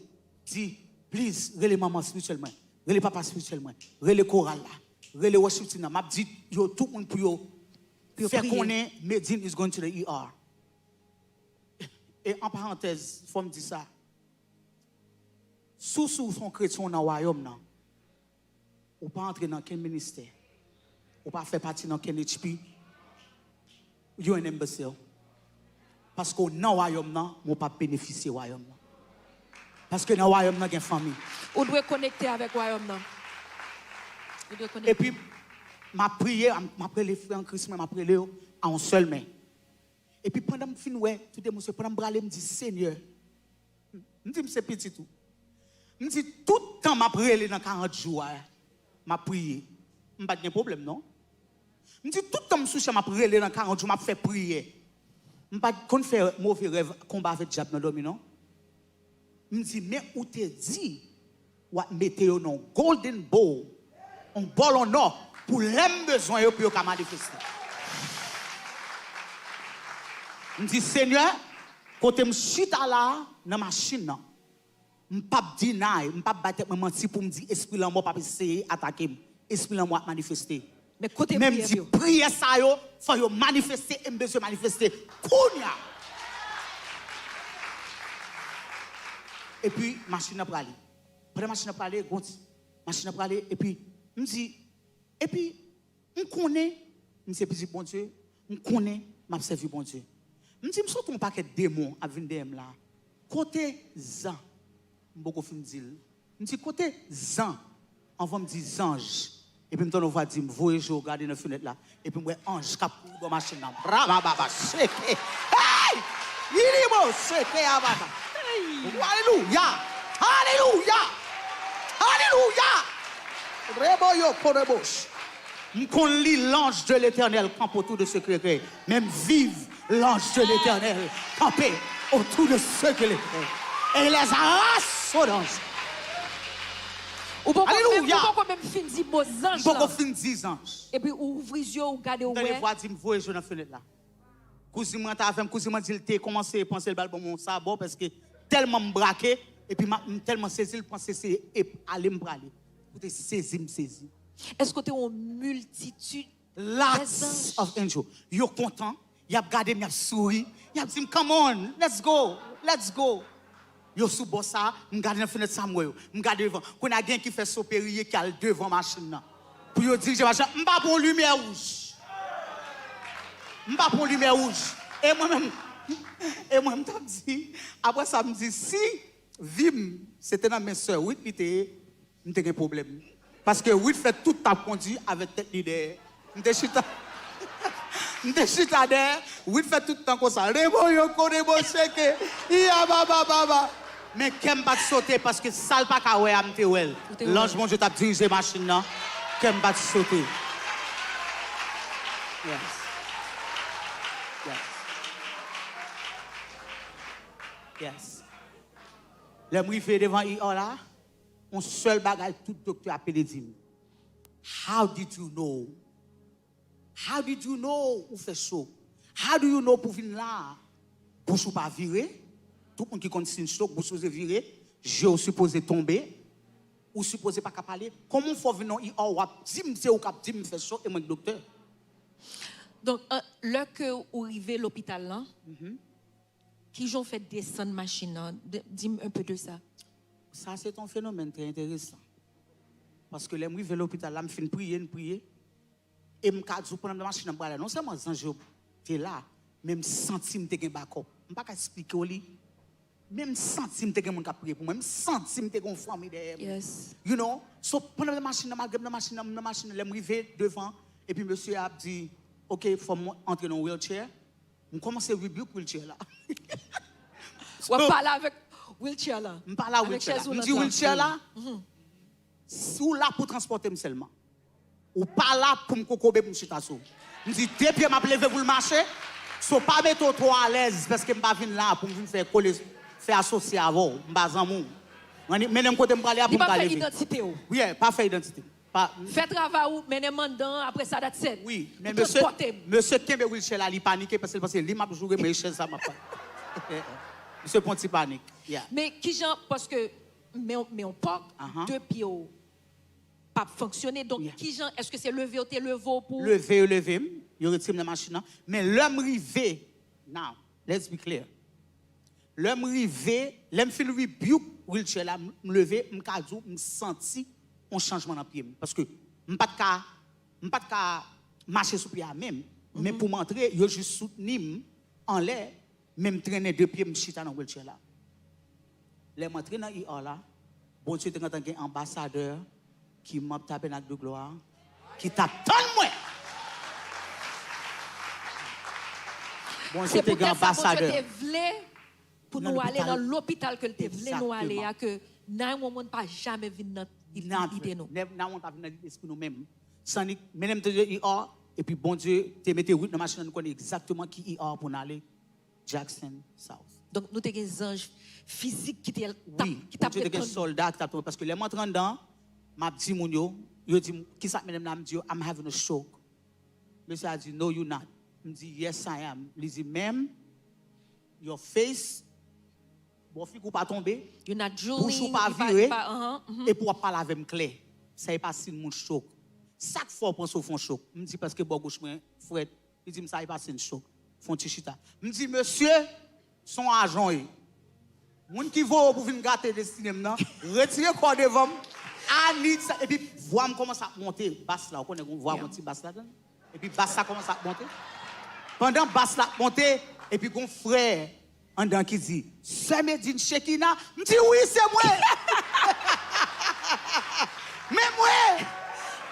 di, please, rele manman espirityèl mwen. Rele papa espirityèl mwen. Rele koral la. Rele worship team nan. M ap di yo tout moun pou yo fè konnen Medin is going to the E R. E an parantèz, fò m di sa. Si w, si w se yon kretyen, w nan wayòm nan, ou pa antre nan kenn ministè, ou pa fè pati nan kenn H P, you an imbecile. Paske w nan wayòm nan, men w pa benefisye wayòm nan. Paske nan wayòm nan gen fanmi. Ou dwe konekte avèk wayòm nan. Ou dwe konekte. Epi, m ap priye, m ap rele frè an Kris mwen, m ap rele yo a yon sèl men. Epi pandan m fin wè tout emosyon, pandan m prale, m di, Senyè, m di m se pitit ou. M di tout tan m ap rele nan karant jou a, m ap priye. M pa t gen pwoblèm non. M di tout tan m sou chè m ap rele nan karant jou, m ap fè priyè. M pa t konn fè move rèv, konba avèk dyab nan dòmi non. M di men ou te di w ap mete yo nan yon golden bowl, yon bòl an nò, pou lè m bezwen yo pou yo ka manifeste. M di Senyè, kote m chita la a, nan machin nan, m p ap deny, m p ap bay tèt mwen manti pou m di espri lanmò p ap eseye atake m. Espri lanmò ap manifeste. Men kote priyè yo? Men m di priyè sa yo, fò yo manifeste e m bezwen manifeste kounya. Epi machin nan prale. Pandan machin nan prale, gon ti machin nan prale, epi m di, epi m konnen m se pitit Bondye, m konnen m ap sèvi Bondye. M di m sot yon pakèt demon ap vin dèyè m la. Kote zan? M poko fin di l. M di kote zan? Anvan m di zanj. Epi m tande yon vwa di m voye je w gade nan fenèt la. Epi m wè anj k ap kouri bò machin nan. Brabababa seke. Hey! Ilibo seke ababa. Alelouya! Alelouya! Alelouya! Reboyo korebosh. M konn li l'ange de l'Éternel kanpe otou de sekre. Men m viv l'ange de l'Éternel kanpe otou de sekre. E lè sa raso danse. Ou poko menm, ou poko menm fin di mo zanj lan. M poko fin di zanj. Epi ou ouvri zye w, ou gade, ou wè. M tande vwa di m voye je w nan fenèt la. Kouzin mwen t avè m, kouzin mwen di l te kòmanse panse l pral ban m yon sabò paske tèlman m brake, epi m tèlman sezi l panse se ale m prale. Ou te sezi m sezi. Èske w te wè yon miltitid Lots of angel. Yo kontan, y ap gade m, y ap souri, y ap di m come on, let's go, let's go. Yo sou bò sa, m gade nan fenèt sa m wè yo. M gade devan. Kounye a gen ki fè so periye ki al devan machin nan. Pou yo dirije machin nan, m pa pran limyè wouj. M pa pran limyè wouj. E mwen menm, e mwen m t ap di, apre sa m di si vi m se te nan men sè Whitney te ye, m te gen pwoblèm. Paske Whit fè tout tan ap kondi avèk tèt li dèyè. M te chita. M te chita dèyè. Whit fè tout tan konsa. Rebo yoko, rebo seke. Iya baba baba. Men kè m pa t sote paske sa l pa ka wè a m te wè l. Lanj Bondye t ap dirije machin nan. Kè m pa t sote. Yes. Yes. Yes. Lè m rive devan E R la, yon sèl bagay tout doktè a pede di m. How did you know? How did you know ou fè cho? How do you know pou vin la a? Bouch ou pa vire? Tout moun ki konn siy cho, bouch sipoze vire, je w sipoze tonbe, ou sipoze pa ka pale. Kòman w fè w vin nan E R w ap di m se ou k ap di m fè cho e mwen k doktè? Donk, lè ke ou rive lopital lan, Kijan w fè desann machin nan? Di m un peu de sa. Sa se t yon fenomèn trè enteresan. Paske lè m rive lopital la, m fin priye, n priye. E m ka di w, pandan m nan machin nan, m prale, non sèlman zanj yo te la, men m santi m te gen bakòp. M pa ka eksplike w li. Men m santi m te gen moun k ap priye pou mwen. M santi m te gen yon fanmi dèyè m. You know? So, pandan m nan machin nan, malgre m nan machin nan, m nan machin nan, lè m rive devan, epi mesye a ap di, ok, fò m antre nan wheelchair. M kòmanse rebuke wheelchair la. W ap pale avèk wheelchair la. M pale a wheelchair la. M di wheelchair la, si w la pou transpòte m sèlman. Ou pa la pou m kokobe pou m chita sou ou. M di de pye m ap leve pou l mache. So pa mete w twò alèz paske m pa vin la pou m vin fè kole, fè asosye avè w. M pa zanmi w. Mennen m kote m prale a pou m ka leve. Li p ap fè idantite w. Yeah, pa fè idantite m. Pa. Fè travay ou, mennen m anndan an, apre sa that's it. Wi, men mesye, mesye kenbe wheelchair la, li panike paske l panse li m ap joure, men e chèz sa m ap pale. Mesye pran ti panik. Yeah. Men kijan, paske men men yon pòk, de pye w p ap fonksyone. Donk, kijan, èske se leve yo te leve w pou... Leve yo leve m, yo retire m nan machin nan. Men lè m rive, now, let's be clear. Lè m rive, lè m fin rebuke wheelchair la, m leve, m ka di w, m santi yon chanjman nan pye m. Paske m pa t ka, m pa t ka mache sou pye a menm. Men pou m antre, yo jis soutni m anlè, men m trennen de pye m, m chita nan wheelchair la. Lè m antre nan E R la, Bondye te gentan gen anbasadè ki manm Tabènak de Glwa ki t ap tann mwen. Bondye te gen anbasadè. Se poutèt sa Bondye te vle pou nou ale nan lopital ke l te vle nou ale a, ke nine one one pa jamè vin nan ide nou. Nine one one pa vin nan lespri nou menm. Sannik mennen m te E R, epi Bondye te mete wout nan machin nan, nou konnen egzakteman ki E R pou n ale. Jackson South. Donk, nou te gen zanj fizik ki te t ap, ki t ap ret tann nou. Wi, Bondye te gen sòlda ki t ap tann mwen. Paske lè m antre anndan, m ap di moun yo, yo di m, "Kisa k mennen m la?" M di yo, "I'm having a stroke." Mesye a di, "No, you not." M di, "Yes, I am." Li di, "Ma'am, your face, bò figi w pa tonbe, bouch ou pa vire, epi w ap pale avè m klè. Sa e pa siy moun stroke. Sa k fè w panse w fè yon stroke?" M di, "Paske bò goch mwen frèt." Li di m, "Sa e pa siy stroke. Fè yon ti chita." M di, "Mesye, se yon ajan w ye. Moun ki voye w pou vin gate destine m nan, retire kò w devan m. I need sa." Epi vwa m kòmanse ap monte, bas la, ou konnen gen yon vwa, gon ti bas ladan l. Epi bas la kòmanse ap monte. Pandan bas la ap monte, epi gon frè anndan ki di, "Sè Medine Shekina?" M di, "Wi, se mwen." Men mwen,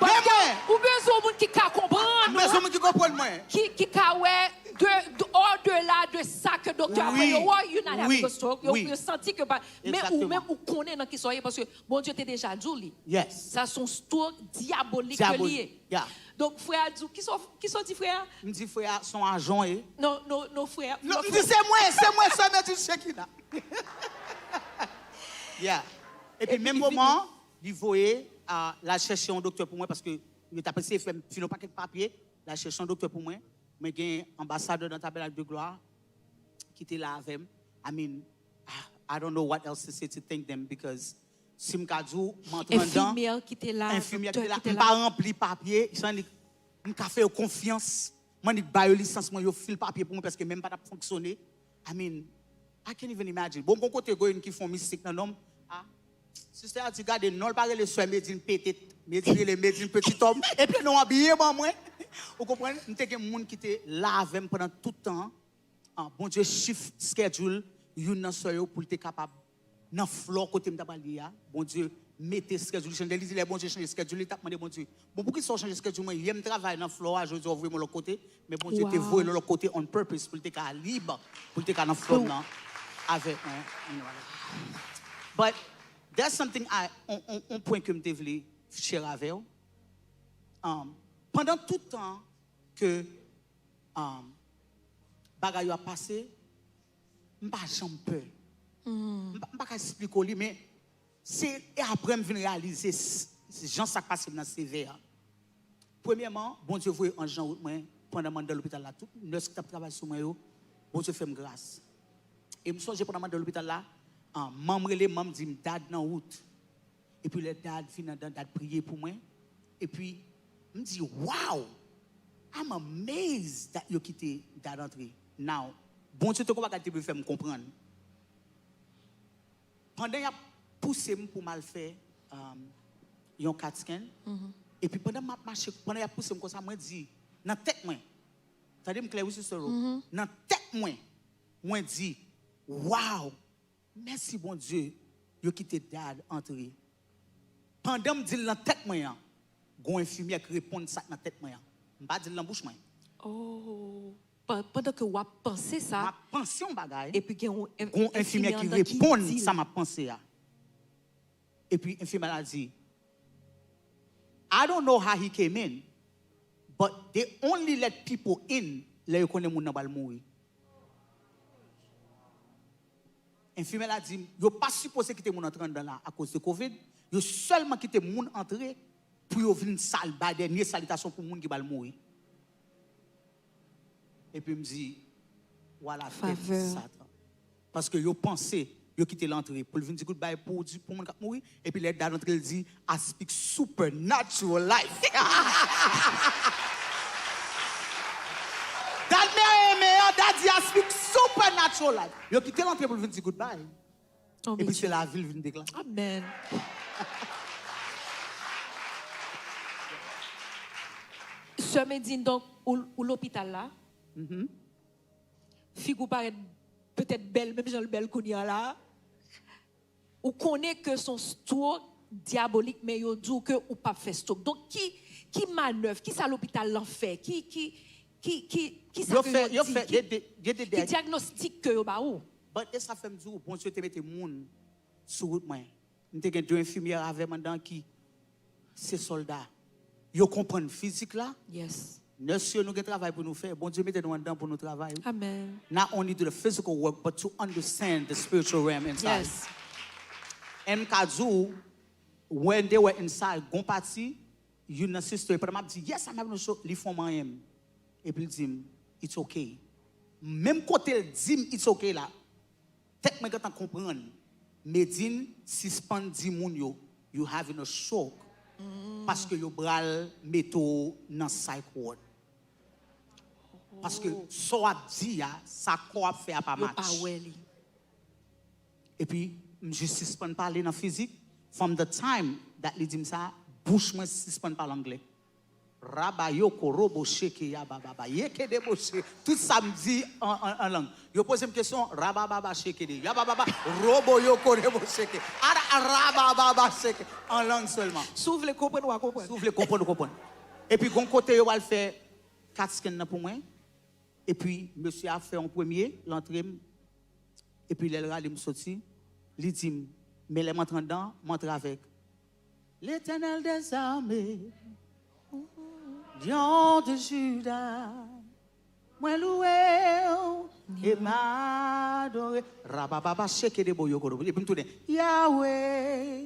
men mwen. Ou bezwen yon moun ki ka konprann ou, m bezwen yon moun ki konprann mwen, ki, ki ka wè de, de, au-delà de sa ke doktè a fè yo wè, you not having a stroke, yo, yo santi ke pa, men ou menm ou konnen nan kisa w ye, paske Bondye te deja di w li. Yes. Sa se yon stroke dyabolik ke li ye. Donk, frè a di w, kisa w, kisa w di frè a? M di frè a, se yon ajan w ye. Non, non, non, frè a. Non, m di se mwen, se mwen, sè Medine Shekina. Yeah. Epi menm moman, li voye, a, l al chèche yon doktè pou mwen, paske yo t ap eseye fè m file yon pakèt papye, l al chèche yon doktè pou mwen. Mwen gen anbasadè nan Tabènak de Glwa ki te la avè m. I mean, I, I don't know what else to say to thank them, because si m ka di w, m antre anndan, enfimyè ki te la, enfimyè ki te la, m pa ranpli papye, m ka fè yo konfyans, m annik ba yo lisans mwen, yo fil papye pou mwen, paske men m pa t ap fonksyone. I mean, I can't even imagine. Bon, gon kote gon youn ki fè yon mistik nan non m. A, sistè a di, "Gade, non l pa rele sè Medine Petet, Medine rele Medine Petit Homme." Epi non an byen ban mwen. Ou konprann? M te gen moun ki te la avè m pandan tout tan an. An, Bondye shift schedule youn nan sè yo pou l te kapab nan Flò kote m ta pral ye a. Bondye mete schedule li chanje. Li di lè Bondye chanje schedule, li t ap mande Bondye, "Bon, poukisa w chanje schedule mwen? Yè m travay nan Flò a, jodi a w voye mwen lòt kote." Men Bondye te voye l lòt kote on purpose pou l te ka lib, pou l te ka nan Flò nan avèk mwen. But there's something I, on, on, on pwen ke m te vle share avè w. Um, pandan tout tan ke, um, bagay yo ap pase, m pa janm pè. M pa, m pa ka esplike w li, men se, e apre m vin reyalize s-, s-, jan sa k pase m nan sevè. Premyèman, Bondye voye anj nan wout mwen pandan m anndan lopital la. Tout nès ki t ap travay sou mwen yo, Bondye fè m gras. E m sonje pandan m anndan lopital la, an, manm rele m, manm di m, "Dad nan wout." Epi lè Dad vin anndan, Dad priye pou mwen. Epi m di, "Wow! I'm amazed that yo kite Dad antre." Now, Bondye te gon bagay te vle fè m konprann. Pandan y ap pouse m pou m al fè, um, yon CAT scan, epi pandan m ap mache, pandan y ap pouse m konsa, mwen di, nan tèt mwen, tande m klè wi, Sister Ro, nan tèt mwen, mwen di, "Wow! Mèsi Bondye, yo kite Dad antre." Pandan m di l nan tèt mwen an, gon enfimyè k reponn sa k nan tèt mwen an. M pa di l nan bouch mwen. Oh. Pa-, pandan ke w ap panse sa, m ap panse yon bagay, epi gen yon en-, gon enfimyè ki reponn sa m ap panse a. Epi enfimyè la di, "I don't know how he came in, but they only let people in lè yo konnen moun nan pral mouri." Enfimyè la di m, "Yo pa sipoze kite moun antre anndan la akoz de covid. Yo sèlman kite moun antre pou yo vin sal-, bay dènye salitasyon pou moun ki pral mouri." Epi m di, "Wala tèt Satan." Paske yo panse Yo kite l antre pou l vin di goodbye pou, di, pou moun k ap mouri. Epi lè dad antre, l di, "I speak supernatural life." Dad mè renmen an, dad di, "I speak supernatural life." Yo kite l antre pou l vin di goodbye. Epi se lavi l vin deklare. Amen. Sè Medine, donk, ou, ou lopital la. Figi w parèt petèt bèl, menm jan l bèl kounye a la. Ou konnen ke se yon stroke diabolik, men yo di w ke ou p ap fè stroke. Donk, ki, ki manèv, ki sa lopital lan fè? Ki, ki, ki, ki, ki sa ke yo di? Ki, ki dyagnostik ke yo ba ou? But e sa fè m di w, Bondye te mete moun sou wout mwen. M te gen de enfimyè avè m anndan ki se sòlda. Yo konprann fizik la. Yes. Nurse yo, nou gen travay pou nou fè. Bondye mete nou anndan pou nou travay. Amen. Not only do the physical work, but to understand the spiritual realm inside. Yes. And m ka di w, when they were inside, gon pati, youn nan sister, pandan m ap di, "Yes, I'm having a stroke," li fè w manyen m. Epi l di m, "It's okay." Menm kote l di m, "It's okay" la, tèt mwen gentan konprann. Medine, sispann di moun yo, "You having a stroke." Paske yo pral mete w nan psych ward. Paske sa w ap di a, sa kò w ap fè a pa match. Yo pa wè li. Epi, m jis sispann pale nan fizik. From the time that li di m sa, bouch mwen sispann pale anglè. Rabayoko robo sheke yabababa yeke debo she. Tout sa m di an, an, an lang. Yo poze m kesyon, rabababa sheke de yabababa, robo yoko debo sheke. Ara rabababa sheke. An lang sèlman. Si w vle konprann, w a konprann. Si w vle konprann, ou konprann. Epi gon kote yo al fè kat scan nan pou mwen. Epi mesye a fè yon premye, l antre m. Epi lè l rale m soti, li di m, men lè m antre anndan, m antre avèk Letènèl dèzame, Lyon de Juda, mwen louwe w e m adore. Rabababa, sheke de boyo koro. Epi m tounen, Yahweh,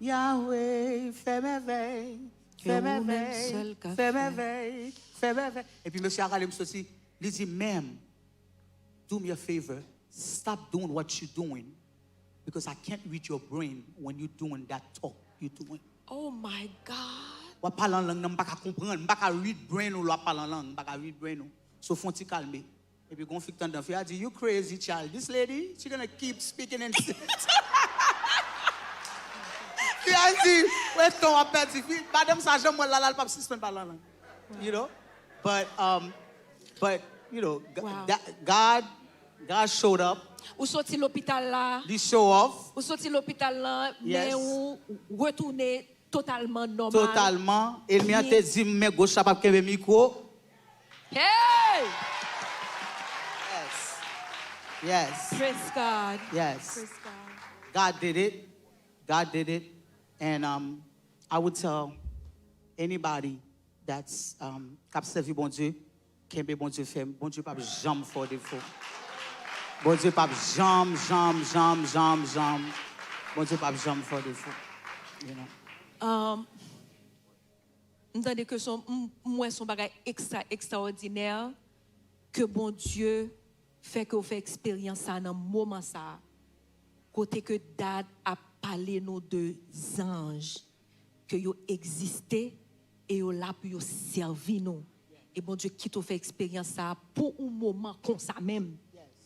Yahweh, fè mèvèy, fè mèvèy, fè mèvèy, fè mèvèy. Epi mesye a rale m soti, li di, ma'am, do me a favor. Stop doing what you doing because I can't read your brain when you doing that talk you doing. Oh my God. W ap pale an lang nan, m pa ka konprann, m pa ka read brain ou lè w ap pale an lang, m pa ka read brain ou. So fè yon ti kalme. Epi gon fi k t anndan, fi a di, you crazy child. This lady, she gonna keep speaking in Fi a di, wè ton w ap pèdi. Fi, madanm sa janm wè l la, la, l p ap sispann pale an lang. You know? But, um, but, you know, G- Wow. that, God, God showed up. Ou soti lopital la. Li show off. Ou soti lopital la, Yes. men ou retounen totalman nòmal. Totalman. Enmi an te di m men goch la p ap kenbe mikwo. Hey! Yes. Yes. Praise God. Yes. Praise God. God did it. God did it. And um, I would tell anybody that's um, k ap sèvi Bondye, kenbe Bondye fèm. Bondye p ap janm fè w defo. Bondye p ap janm, janm, janm, janm, janm. Bondye p ap janm fè w defo. You know. Um, m tande ke son, m, m wè son bagay ekstra, ekstraòdinè ke Bondye fè ke w fè eksperyans sa nan moman sa, kote ke Dad ap pale nou de zanj, ke yo egziste e yo la pou yo sèvi nou. E Bondye kite w fè eksperyans sa pou yon moman konsa menm. Yes.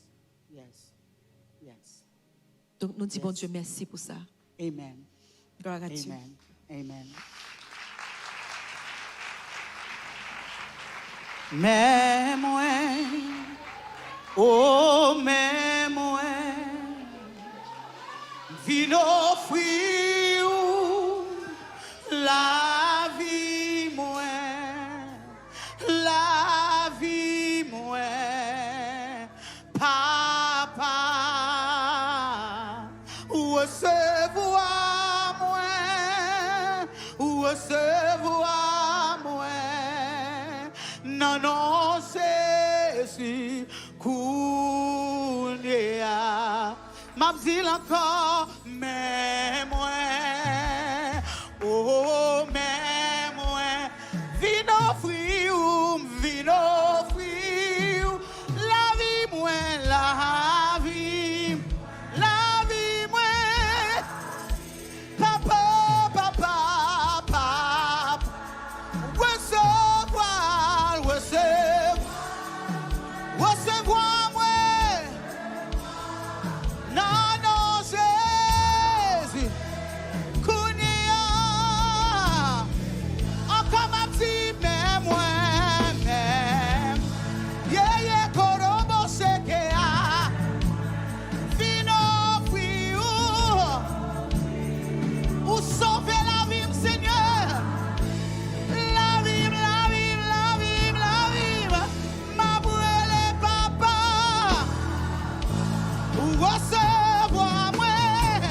Yes. Yes. Donk, nou di Bondye mèsi pou sa. Amen. Glwa a Dye. Amen. Amen. Men mwen, o men mwen, vin ofri w lavi mwen, lavi mwen. Papa, resevwa mwen, resevwa mwen, nan non Jezi, kounye a. M ap di l ankò, men mwen, o, men mwen, vin ofri w, m vin ofri w, lavi mwen, lavi, Resevwa mwen nan non Jezi. Kounye a, ankò m ap di, men mwen menm. Ye, ye, korobo seke a. Vin ofri ou. Ou sove lavi m, Senyè. Lavi m, lavi m, lavi m, lavi m. M ap rele Papa. Resevwa mwen.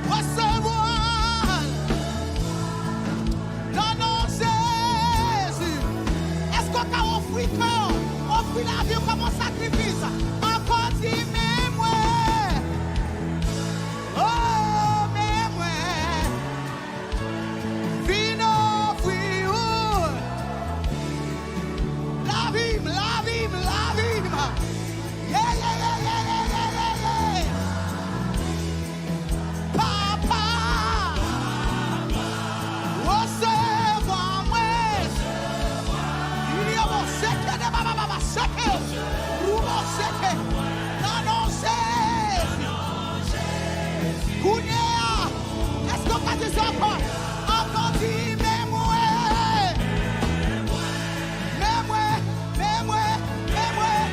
Resevwa. Nan non Jezi. Èske w ka ofri kò w, ofri lavi w kòm yon sakrifis? Ankò di, men mwen. Oh, men mwen. Vin ofri ou. Lavi m, lavi m, lavi m. Ye, ye, ye, ye. Papa, resevwa mwen. Yo, seke de baba, baba, seke. Roubo seke. Nan non Jezi. Kounye a, èske w ka di sa ankò? Ankò di, men mwen. Men mwen, men mwen, men mwen.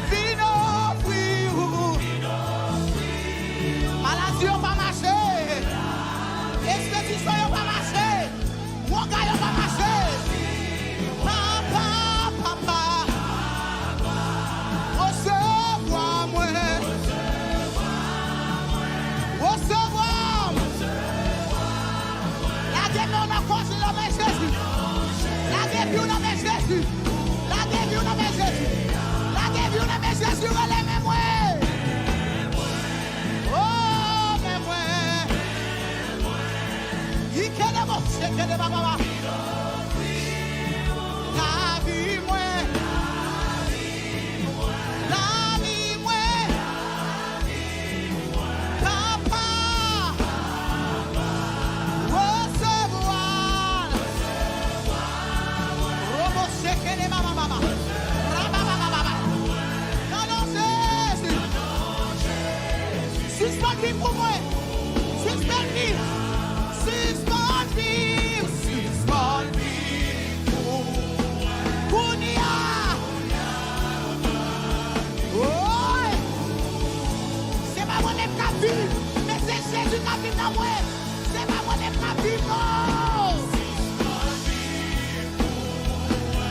Vin ofri ou. Maladi yo pa mache. Espedisyon yo pa mache. Wonga yo pa mache. Papa, papa. Resevwa mwen. Resevwa mwen. Lage men w nan kò w nan men Jezi. Lage vi w nan men Jezi. Lage vi w nan men Jezi. Lage vi w nan men Jezi. Rele men mwen. Oh, men mwen. Ikelebo, sekeleba, baba. Lavi mwen. Lavi mwen. Papa, resevwa l. Robo sekele mama mama. Rababababa. Nan non Jezi. Sispann viv pou mwen. Sispann viv. Sispann viv. Sispann viv pou mwen. Kounye a. Woy! Se pa mwen menm k ap viv, men se Jezi k ap viv nan mwen. Se pa mwen menm k ap viv, non.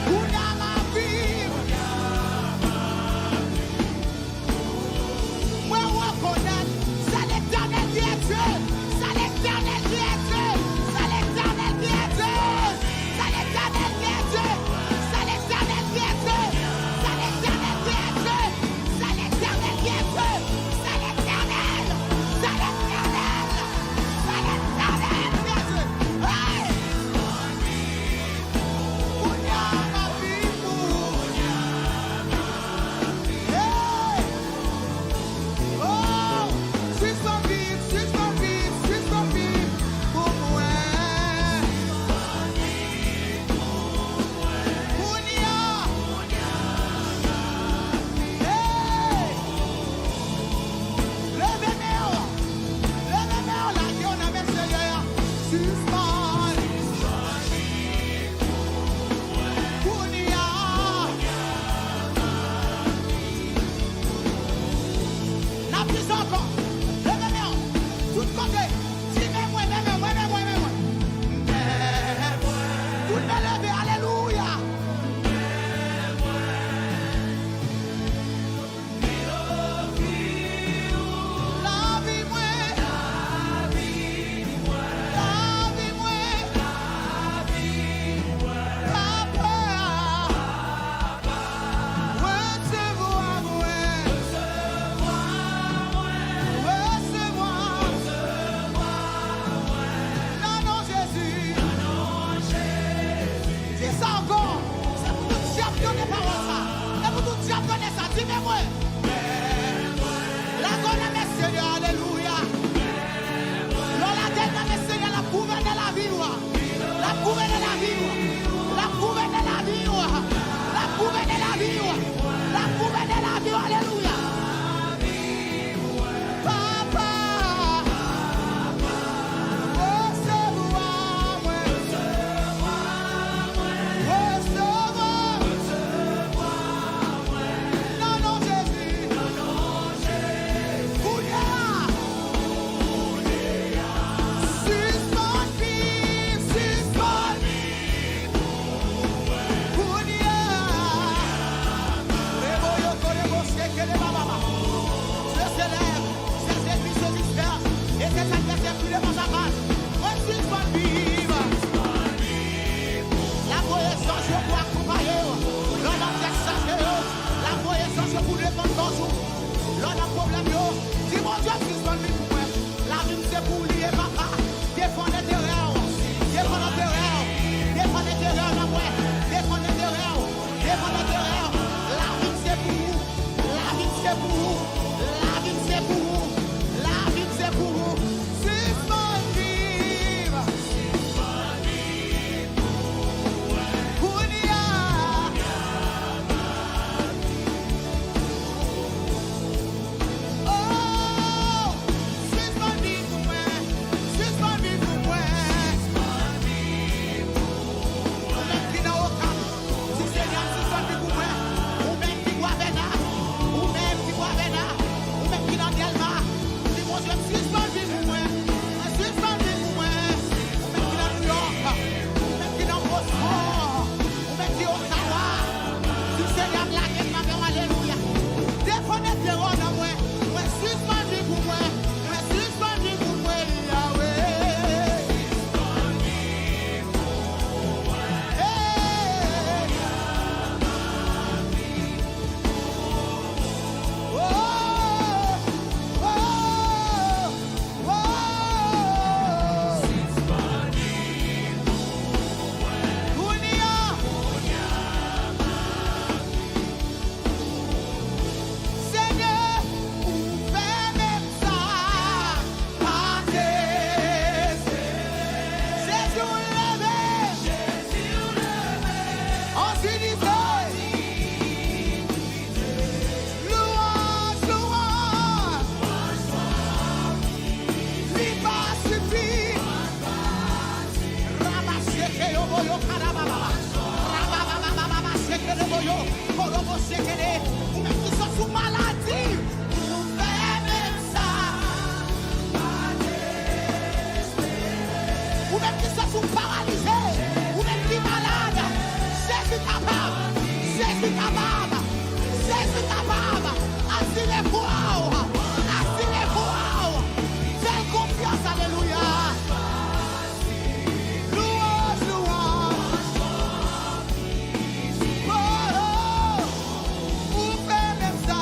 Kounye a m ap viv. Mwen rekonèt se Letènèl ki Sispann vin pou mwen. Lavi m se pou ou li ye, papa. Defann enterè w. Defann enterè w. Defann enterè w nan mwen. Defann enterè w. Defann enterè w. Lavi m se pou ou. Lavi m se pou ou. Lavi m se pou ou. Lavi m se pou ou. Sispann viv. Kounye a. Oh, sispann viv pou mwen. Sispann viv pou mwen. Ou menm ki nan Okap, di Senyè a sispann viv pou mwen. Ou menm ki Bwavèna, ou menm ki Bwavèna, ou menm ki nan Dèlma, di Bondye sispann viv pou mwen. Sispann viv pou mwen. Ou menm ki nan Nouyòk, ou menm ki nan Boston, ou menm ki Ottawa, di Senyè a lage m nan men w, alelouya. Defann enterè w nan mwen. Mwen sispann viv pou mwen. Mwen sispann viv pou mwen, Yawe. Hey! Oh! Oh! Oh! Kounye a. Senyè, ou fè menm sa, pa dezespere. Jezi, ou leve. Jezi, ou leve. An dinite. Louanj, louanj. Li pa sifi. Rabasheke yo boyo karababa. Rababababa sheke de boyo. Korobo sheke de. Ou menm ki sot sou maladi. Ou fè menm sa. Ou menm ki sot sou paralize. Ou menm ki malad. Jezi kapab. Jezi kapab. Jezi kapab. Asire vwa w. Asire vwa w. Fè l konfyans. Alelouya. Louanj, louanj. Oh, oh. Ou fè menm sa.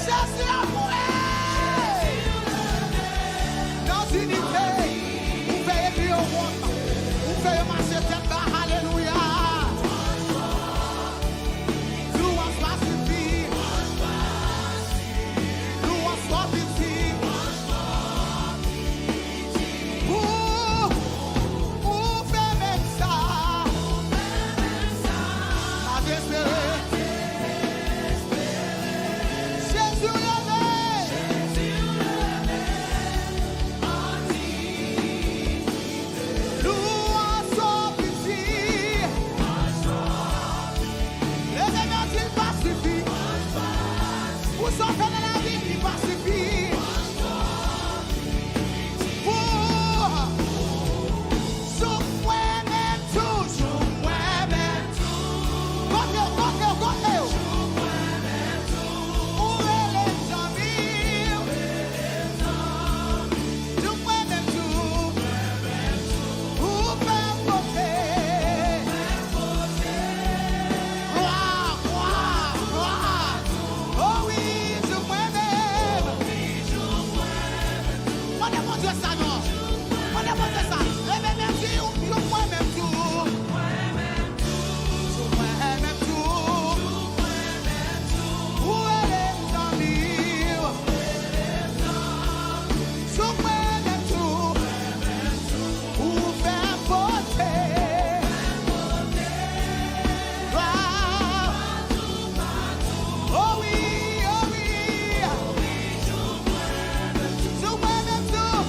Jezi a mouri. Nan dinite, ou fè epi yo wont, ou fè yo mache tèt ba. Alelouya. Louanj pa sifi. Louanj twò piti. Ou, ou fè menm sa. Pa dezespere. Jezi, ou leve. Louanj twò piti. Leve men, di l pa sifi. Pou sa w fè nan lavi, li pa sifi. Pou jouk mwen menm tou, jouk mwen menm tou. Kote w, kote w, kote w? Ou rele m zanmi w. Jouk mwen menm tou. Ou fè m pote. Glwa, glwa, glwa. O wi, jouk mwen menm. Mande Bondye sa non. Mande Bondye sa. Leve men di, jouk mwen menm tou. Jouk mwen menm tou. Ou rele m zanmi w. Jouk mwen menm tou. Ou fè m pote. Glwa. O wi, o wi. Jouk mwen menm tou.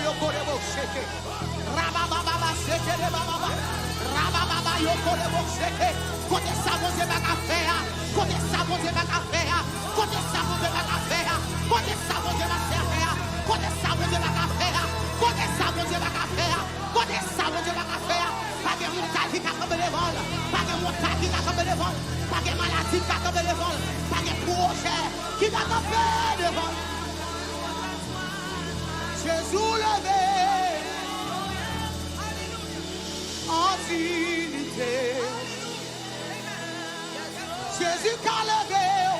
Yo kole bo seke. Rabababa seke de bababa. Rabababa yo kole bo seke. Kote sa Bondye pa ka fè a? Kote sa Bondye pa ka fè a? Kote sa Bondye pa ka fè a? Kote sa Bondye pa ka fè a? Kote sa Bondye pa ka fè a? Kote sa Bondye pa ka fè a? Kote sa Bondye pa ka fè a? Pa gen montay ki ka kanpe devan l. Pa gen montay ki ka kanpe devan l. Pa gen maladi ki ka kanpe devan l. Pa gen pwojè ki ka kanpe devan l. Jezi ou leve an diyite. Jezi ka leve w.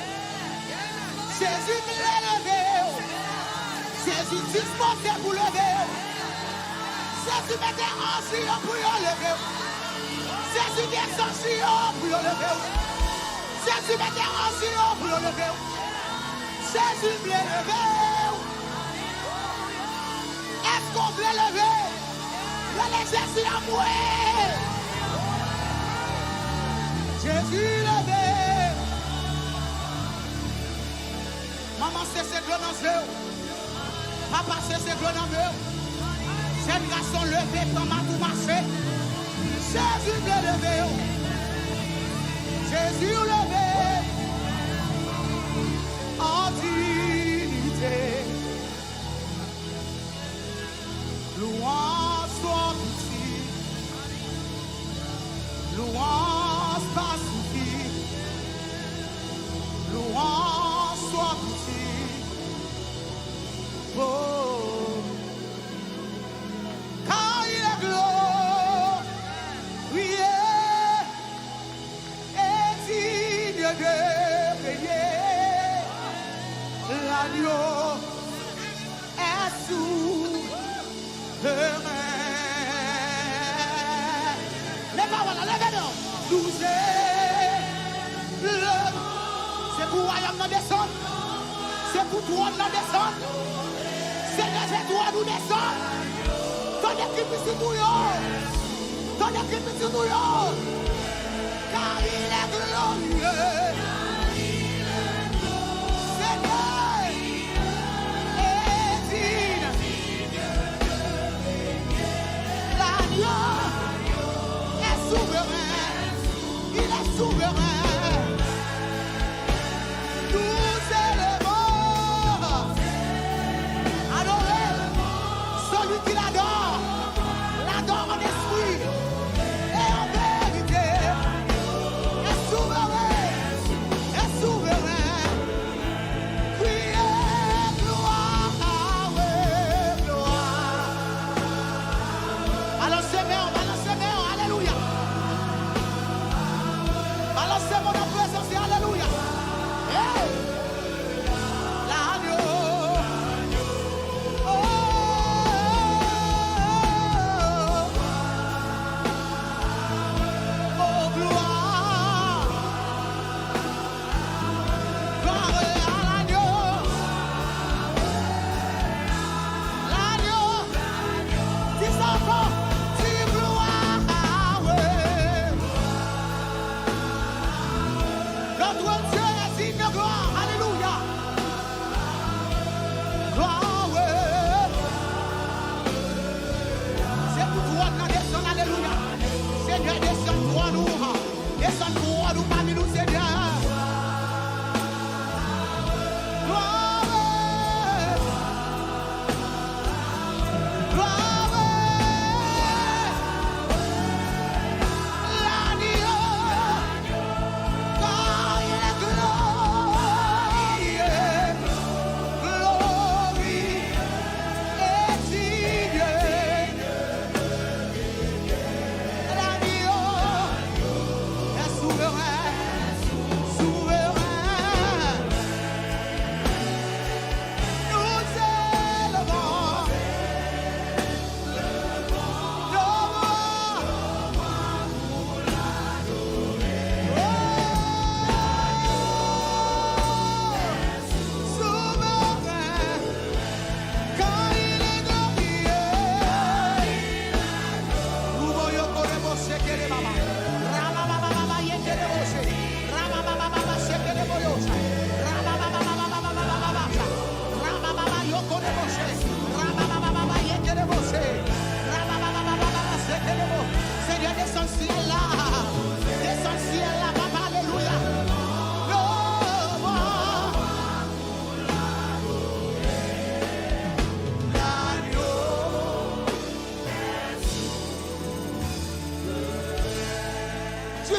Jezi vle leve w. Jezi dispoze pou leve w. Jezi mete anj li yo pou yo leve w. Jezi gen zanj li yo pou yo leve w. Jezi mete anj li yo pou yo leve w. Jezi vle leve w. Èske w vle leve? Rele Jezi anmwe. Jezi leve. Manman sese dlo nan je w. Papa sese dlo nan je w. Jèn gason leve, pran mat ou mache. Jezi vle leve w. Jezi ou leve. An diyite. Louanj twò piti. Louanj pa sifi. Louanj twò piti. Oh. Car il est glorieux et digne de régner. L'agneau est souverain. Men pawòl la, leve non. Louange. Se pou wayòm nan desann. Se pou twòn nan desann. Senyè, se twòn ou desann. Tande kri pitit ou yo. Tande kri pitit ou yo. Car il est glorieux. Seigneur est digne. L'agneau est souverain. Il est souverain. Nous élevons. Adorez celui qui l'adore. L'adore en esprit et en vérité. Est souverain. Est souverain. Criez gloire, gloire. Balanse men w, balanse men w, alelouya. Balanse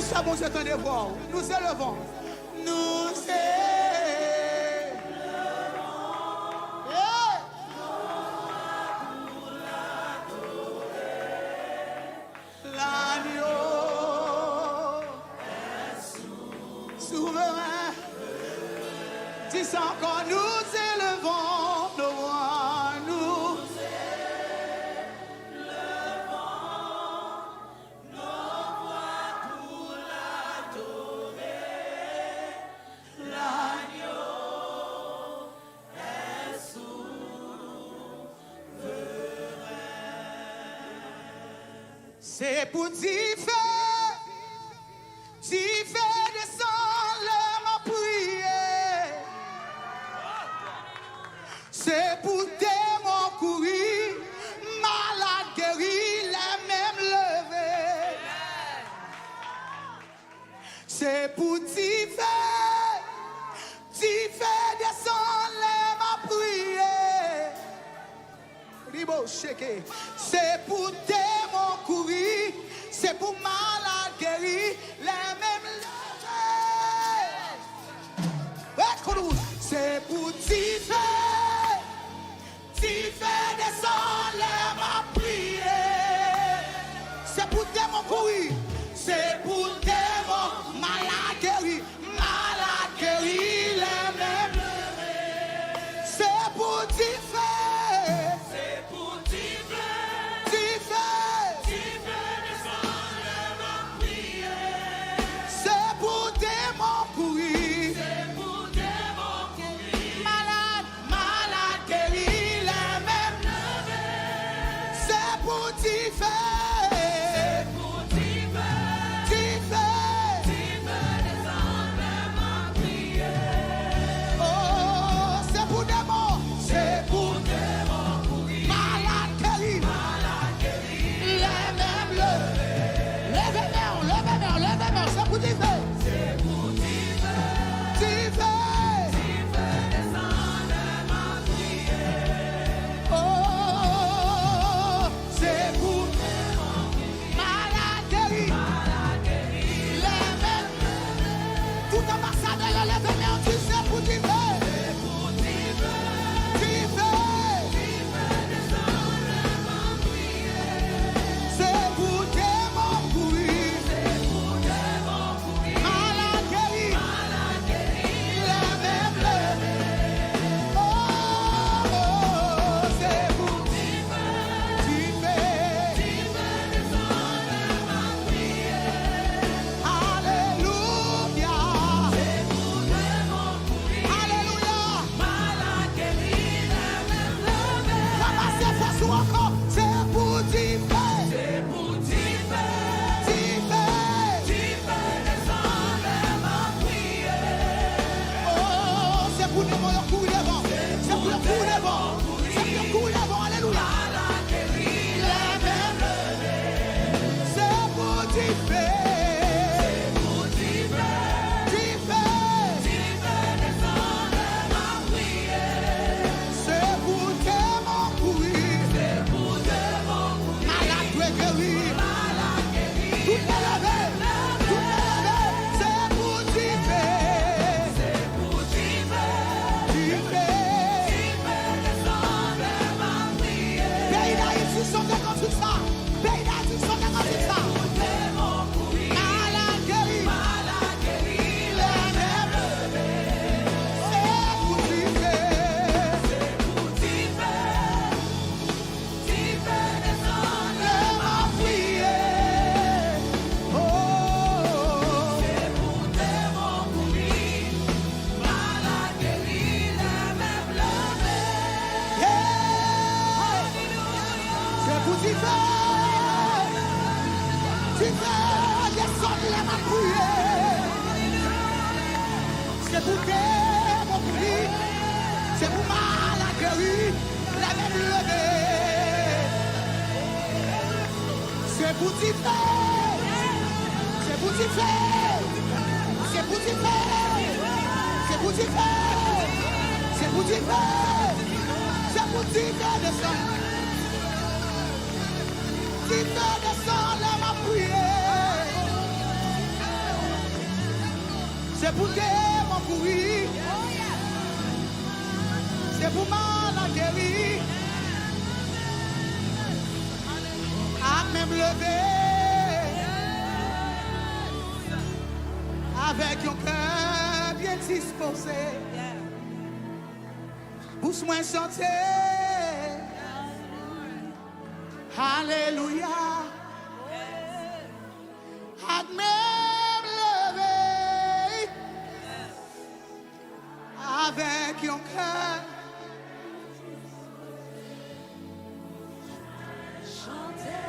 Sa Bondye tande vwa w. Nous élevons. Nous élevons. Hey! L'agneau souverain. Dis ça encore, nous élevons nos voix, nous élevons nos voix pour l'adorer. L'agneau est souverain. Se pou dife, dife desann lè m ap priye. Se pou demon kouri, malad geri, lè men m leve. Se pou dife, dife desann lè m ap priye. Ribo cheke. Se pou demon kouri, se pou malad geri, lè men m leve. Rekonou, se pou dife. Dife desann lè m ap priye. Se pou demon kouri. Se pou demon malad geri. Malad geri lè men m leve. Se pou dife. Se pou dife. Dife. Dife desann lè m ap priye. Se pou demon kouri. Se pou demon kouri. Malad, malad geri lè men m leve. Se pou dife. Se pou dife. Dife. Dife desann lè m ap priye. Oh, se pou demon. Se pou demon kouri. Malad geri. Malad geri. Lè men m leve. Leve men w, leve men w, leve men w. Se pou dife. Se pou dife. Dife. Dife desann lè m ap priye. Oh, se pou malad geri. Leve. Tout anbasadè yo leve men yo, di se pou dife. Dife. Se pou demon kouri. Malad geri. Leve, leve. Oh, oh, se pou dife. Alelouya. Alelouya. Ranmase fòs ou ankò. Se pou dife. Se pou dife. Dife. Dife desann lè m ap priye. Oh, se pou demon yo kouri devan. Se pou yo kouri devan. Se pou yo kouri devan. Alelouya. Leve. Se pou dife. Se pou dife. Dife. Dife desann lè m ap priye. Se pou demon kouri. Se pou demon kouri. Malad dwe geri. Malad geri. Tout men leve. Tout men leve. Se pou dife. Se pou dife. Dife. Dife desann lè m ap priye. Peyi Dayiti, chante kantik sa. Peyi Dayiti, chante kantik sa. Malad geri. Malad geri. Leve. Se pou dife. Se pou dife. Dife desann lè m ap priye. Oh. Se pou demon kouri. Malad geri lè men m leve. Yeah! Se pou dife! Dife desann lè m ap priye. Se pou demon kouri. Se pou malad geri lè men m leve. Se pou dife. Se pou dife. Se pou dife. Se pou dife. Se pou dife. Se pou dife desann. Dife desann lè m ap priye. Pou demon kouri. Se pou malad geri. Ak menm leve. Avèk yon kè byen dispoze. Bouch mwen chante. Alelouya. Ak menm leve. Avèk yon kè. Chante.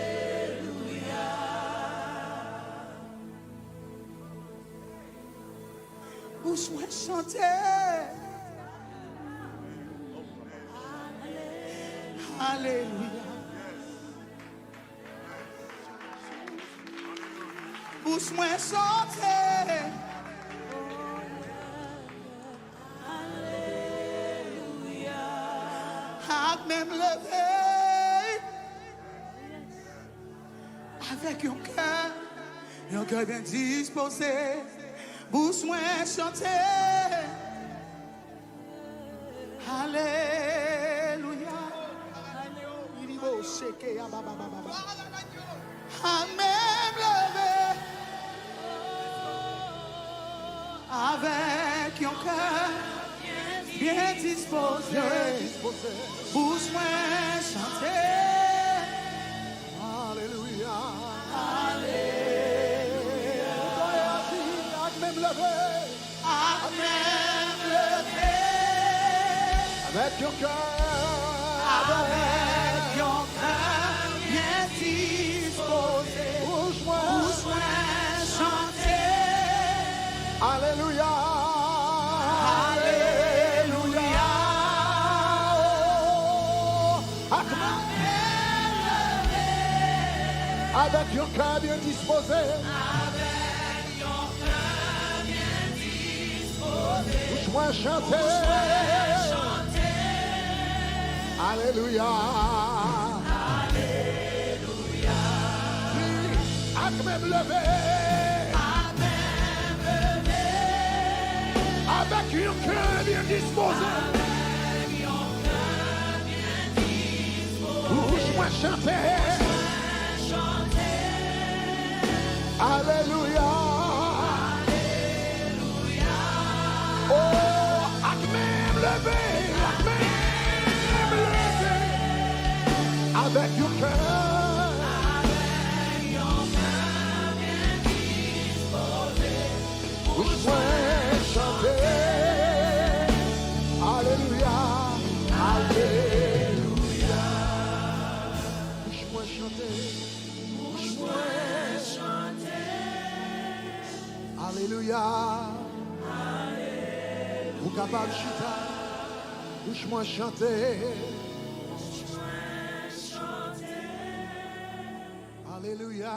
Alelouya. Bouch mwen chante. Alelouya. Bouch mwen chante. Alelouya. Ak menm leve. Avèk yon kè, yon kè byen dispoze, bouch mwen chante. Alelouya. Iribo sheke ya ba ba ba ba ba. Ak menm leve. Avèk yon kè byen dispoze, bouch mwen chante. Alelouya. Alelouya. Ak menm leve. Ak menm leve. Avèk yon kè. Avèk yon kè byen dispoze. Bouch mwen. Bouch mwen chante. Alelouya. Alelouya. Ak menm leve. Avèk yon kè byen dispoze. Avèk yon kè byen dispoze. Bouch mwen chante. Bouch mwen chante. Alelouya. Alelouya. Di, ak menm leve. Ak menm leve. Avèk yon kè byen dispoze. Avèk yon kè byen dispoze. Bouch mwen chante. Bouch mwen chante. Alelouya. Alelouya. Oh, ak menm leve, ak menm leve. Avèk yon kè. Avèk yon kè byen dispoze. Bouch mwen chante. Alelouya. Alelouya. Bouch mwen chante. Bouch mwen chante. Alelouya. Alelouya. Ou kapab chita. Bouch mwen chante. Bouch mwen chante. Alelouya.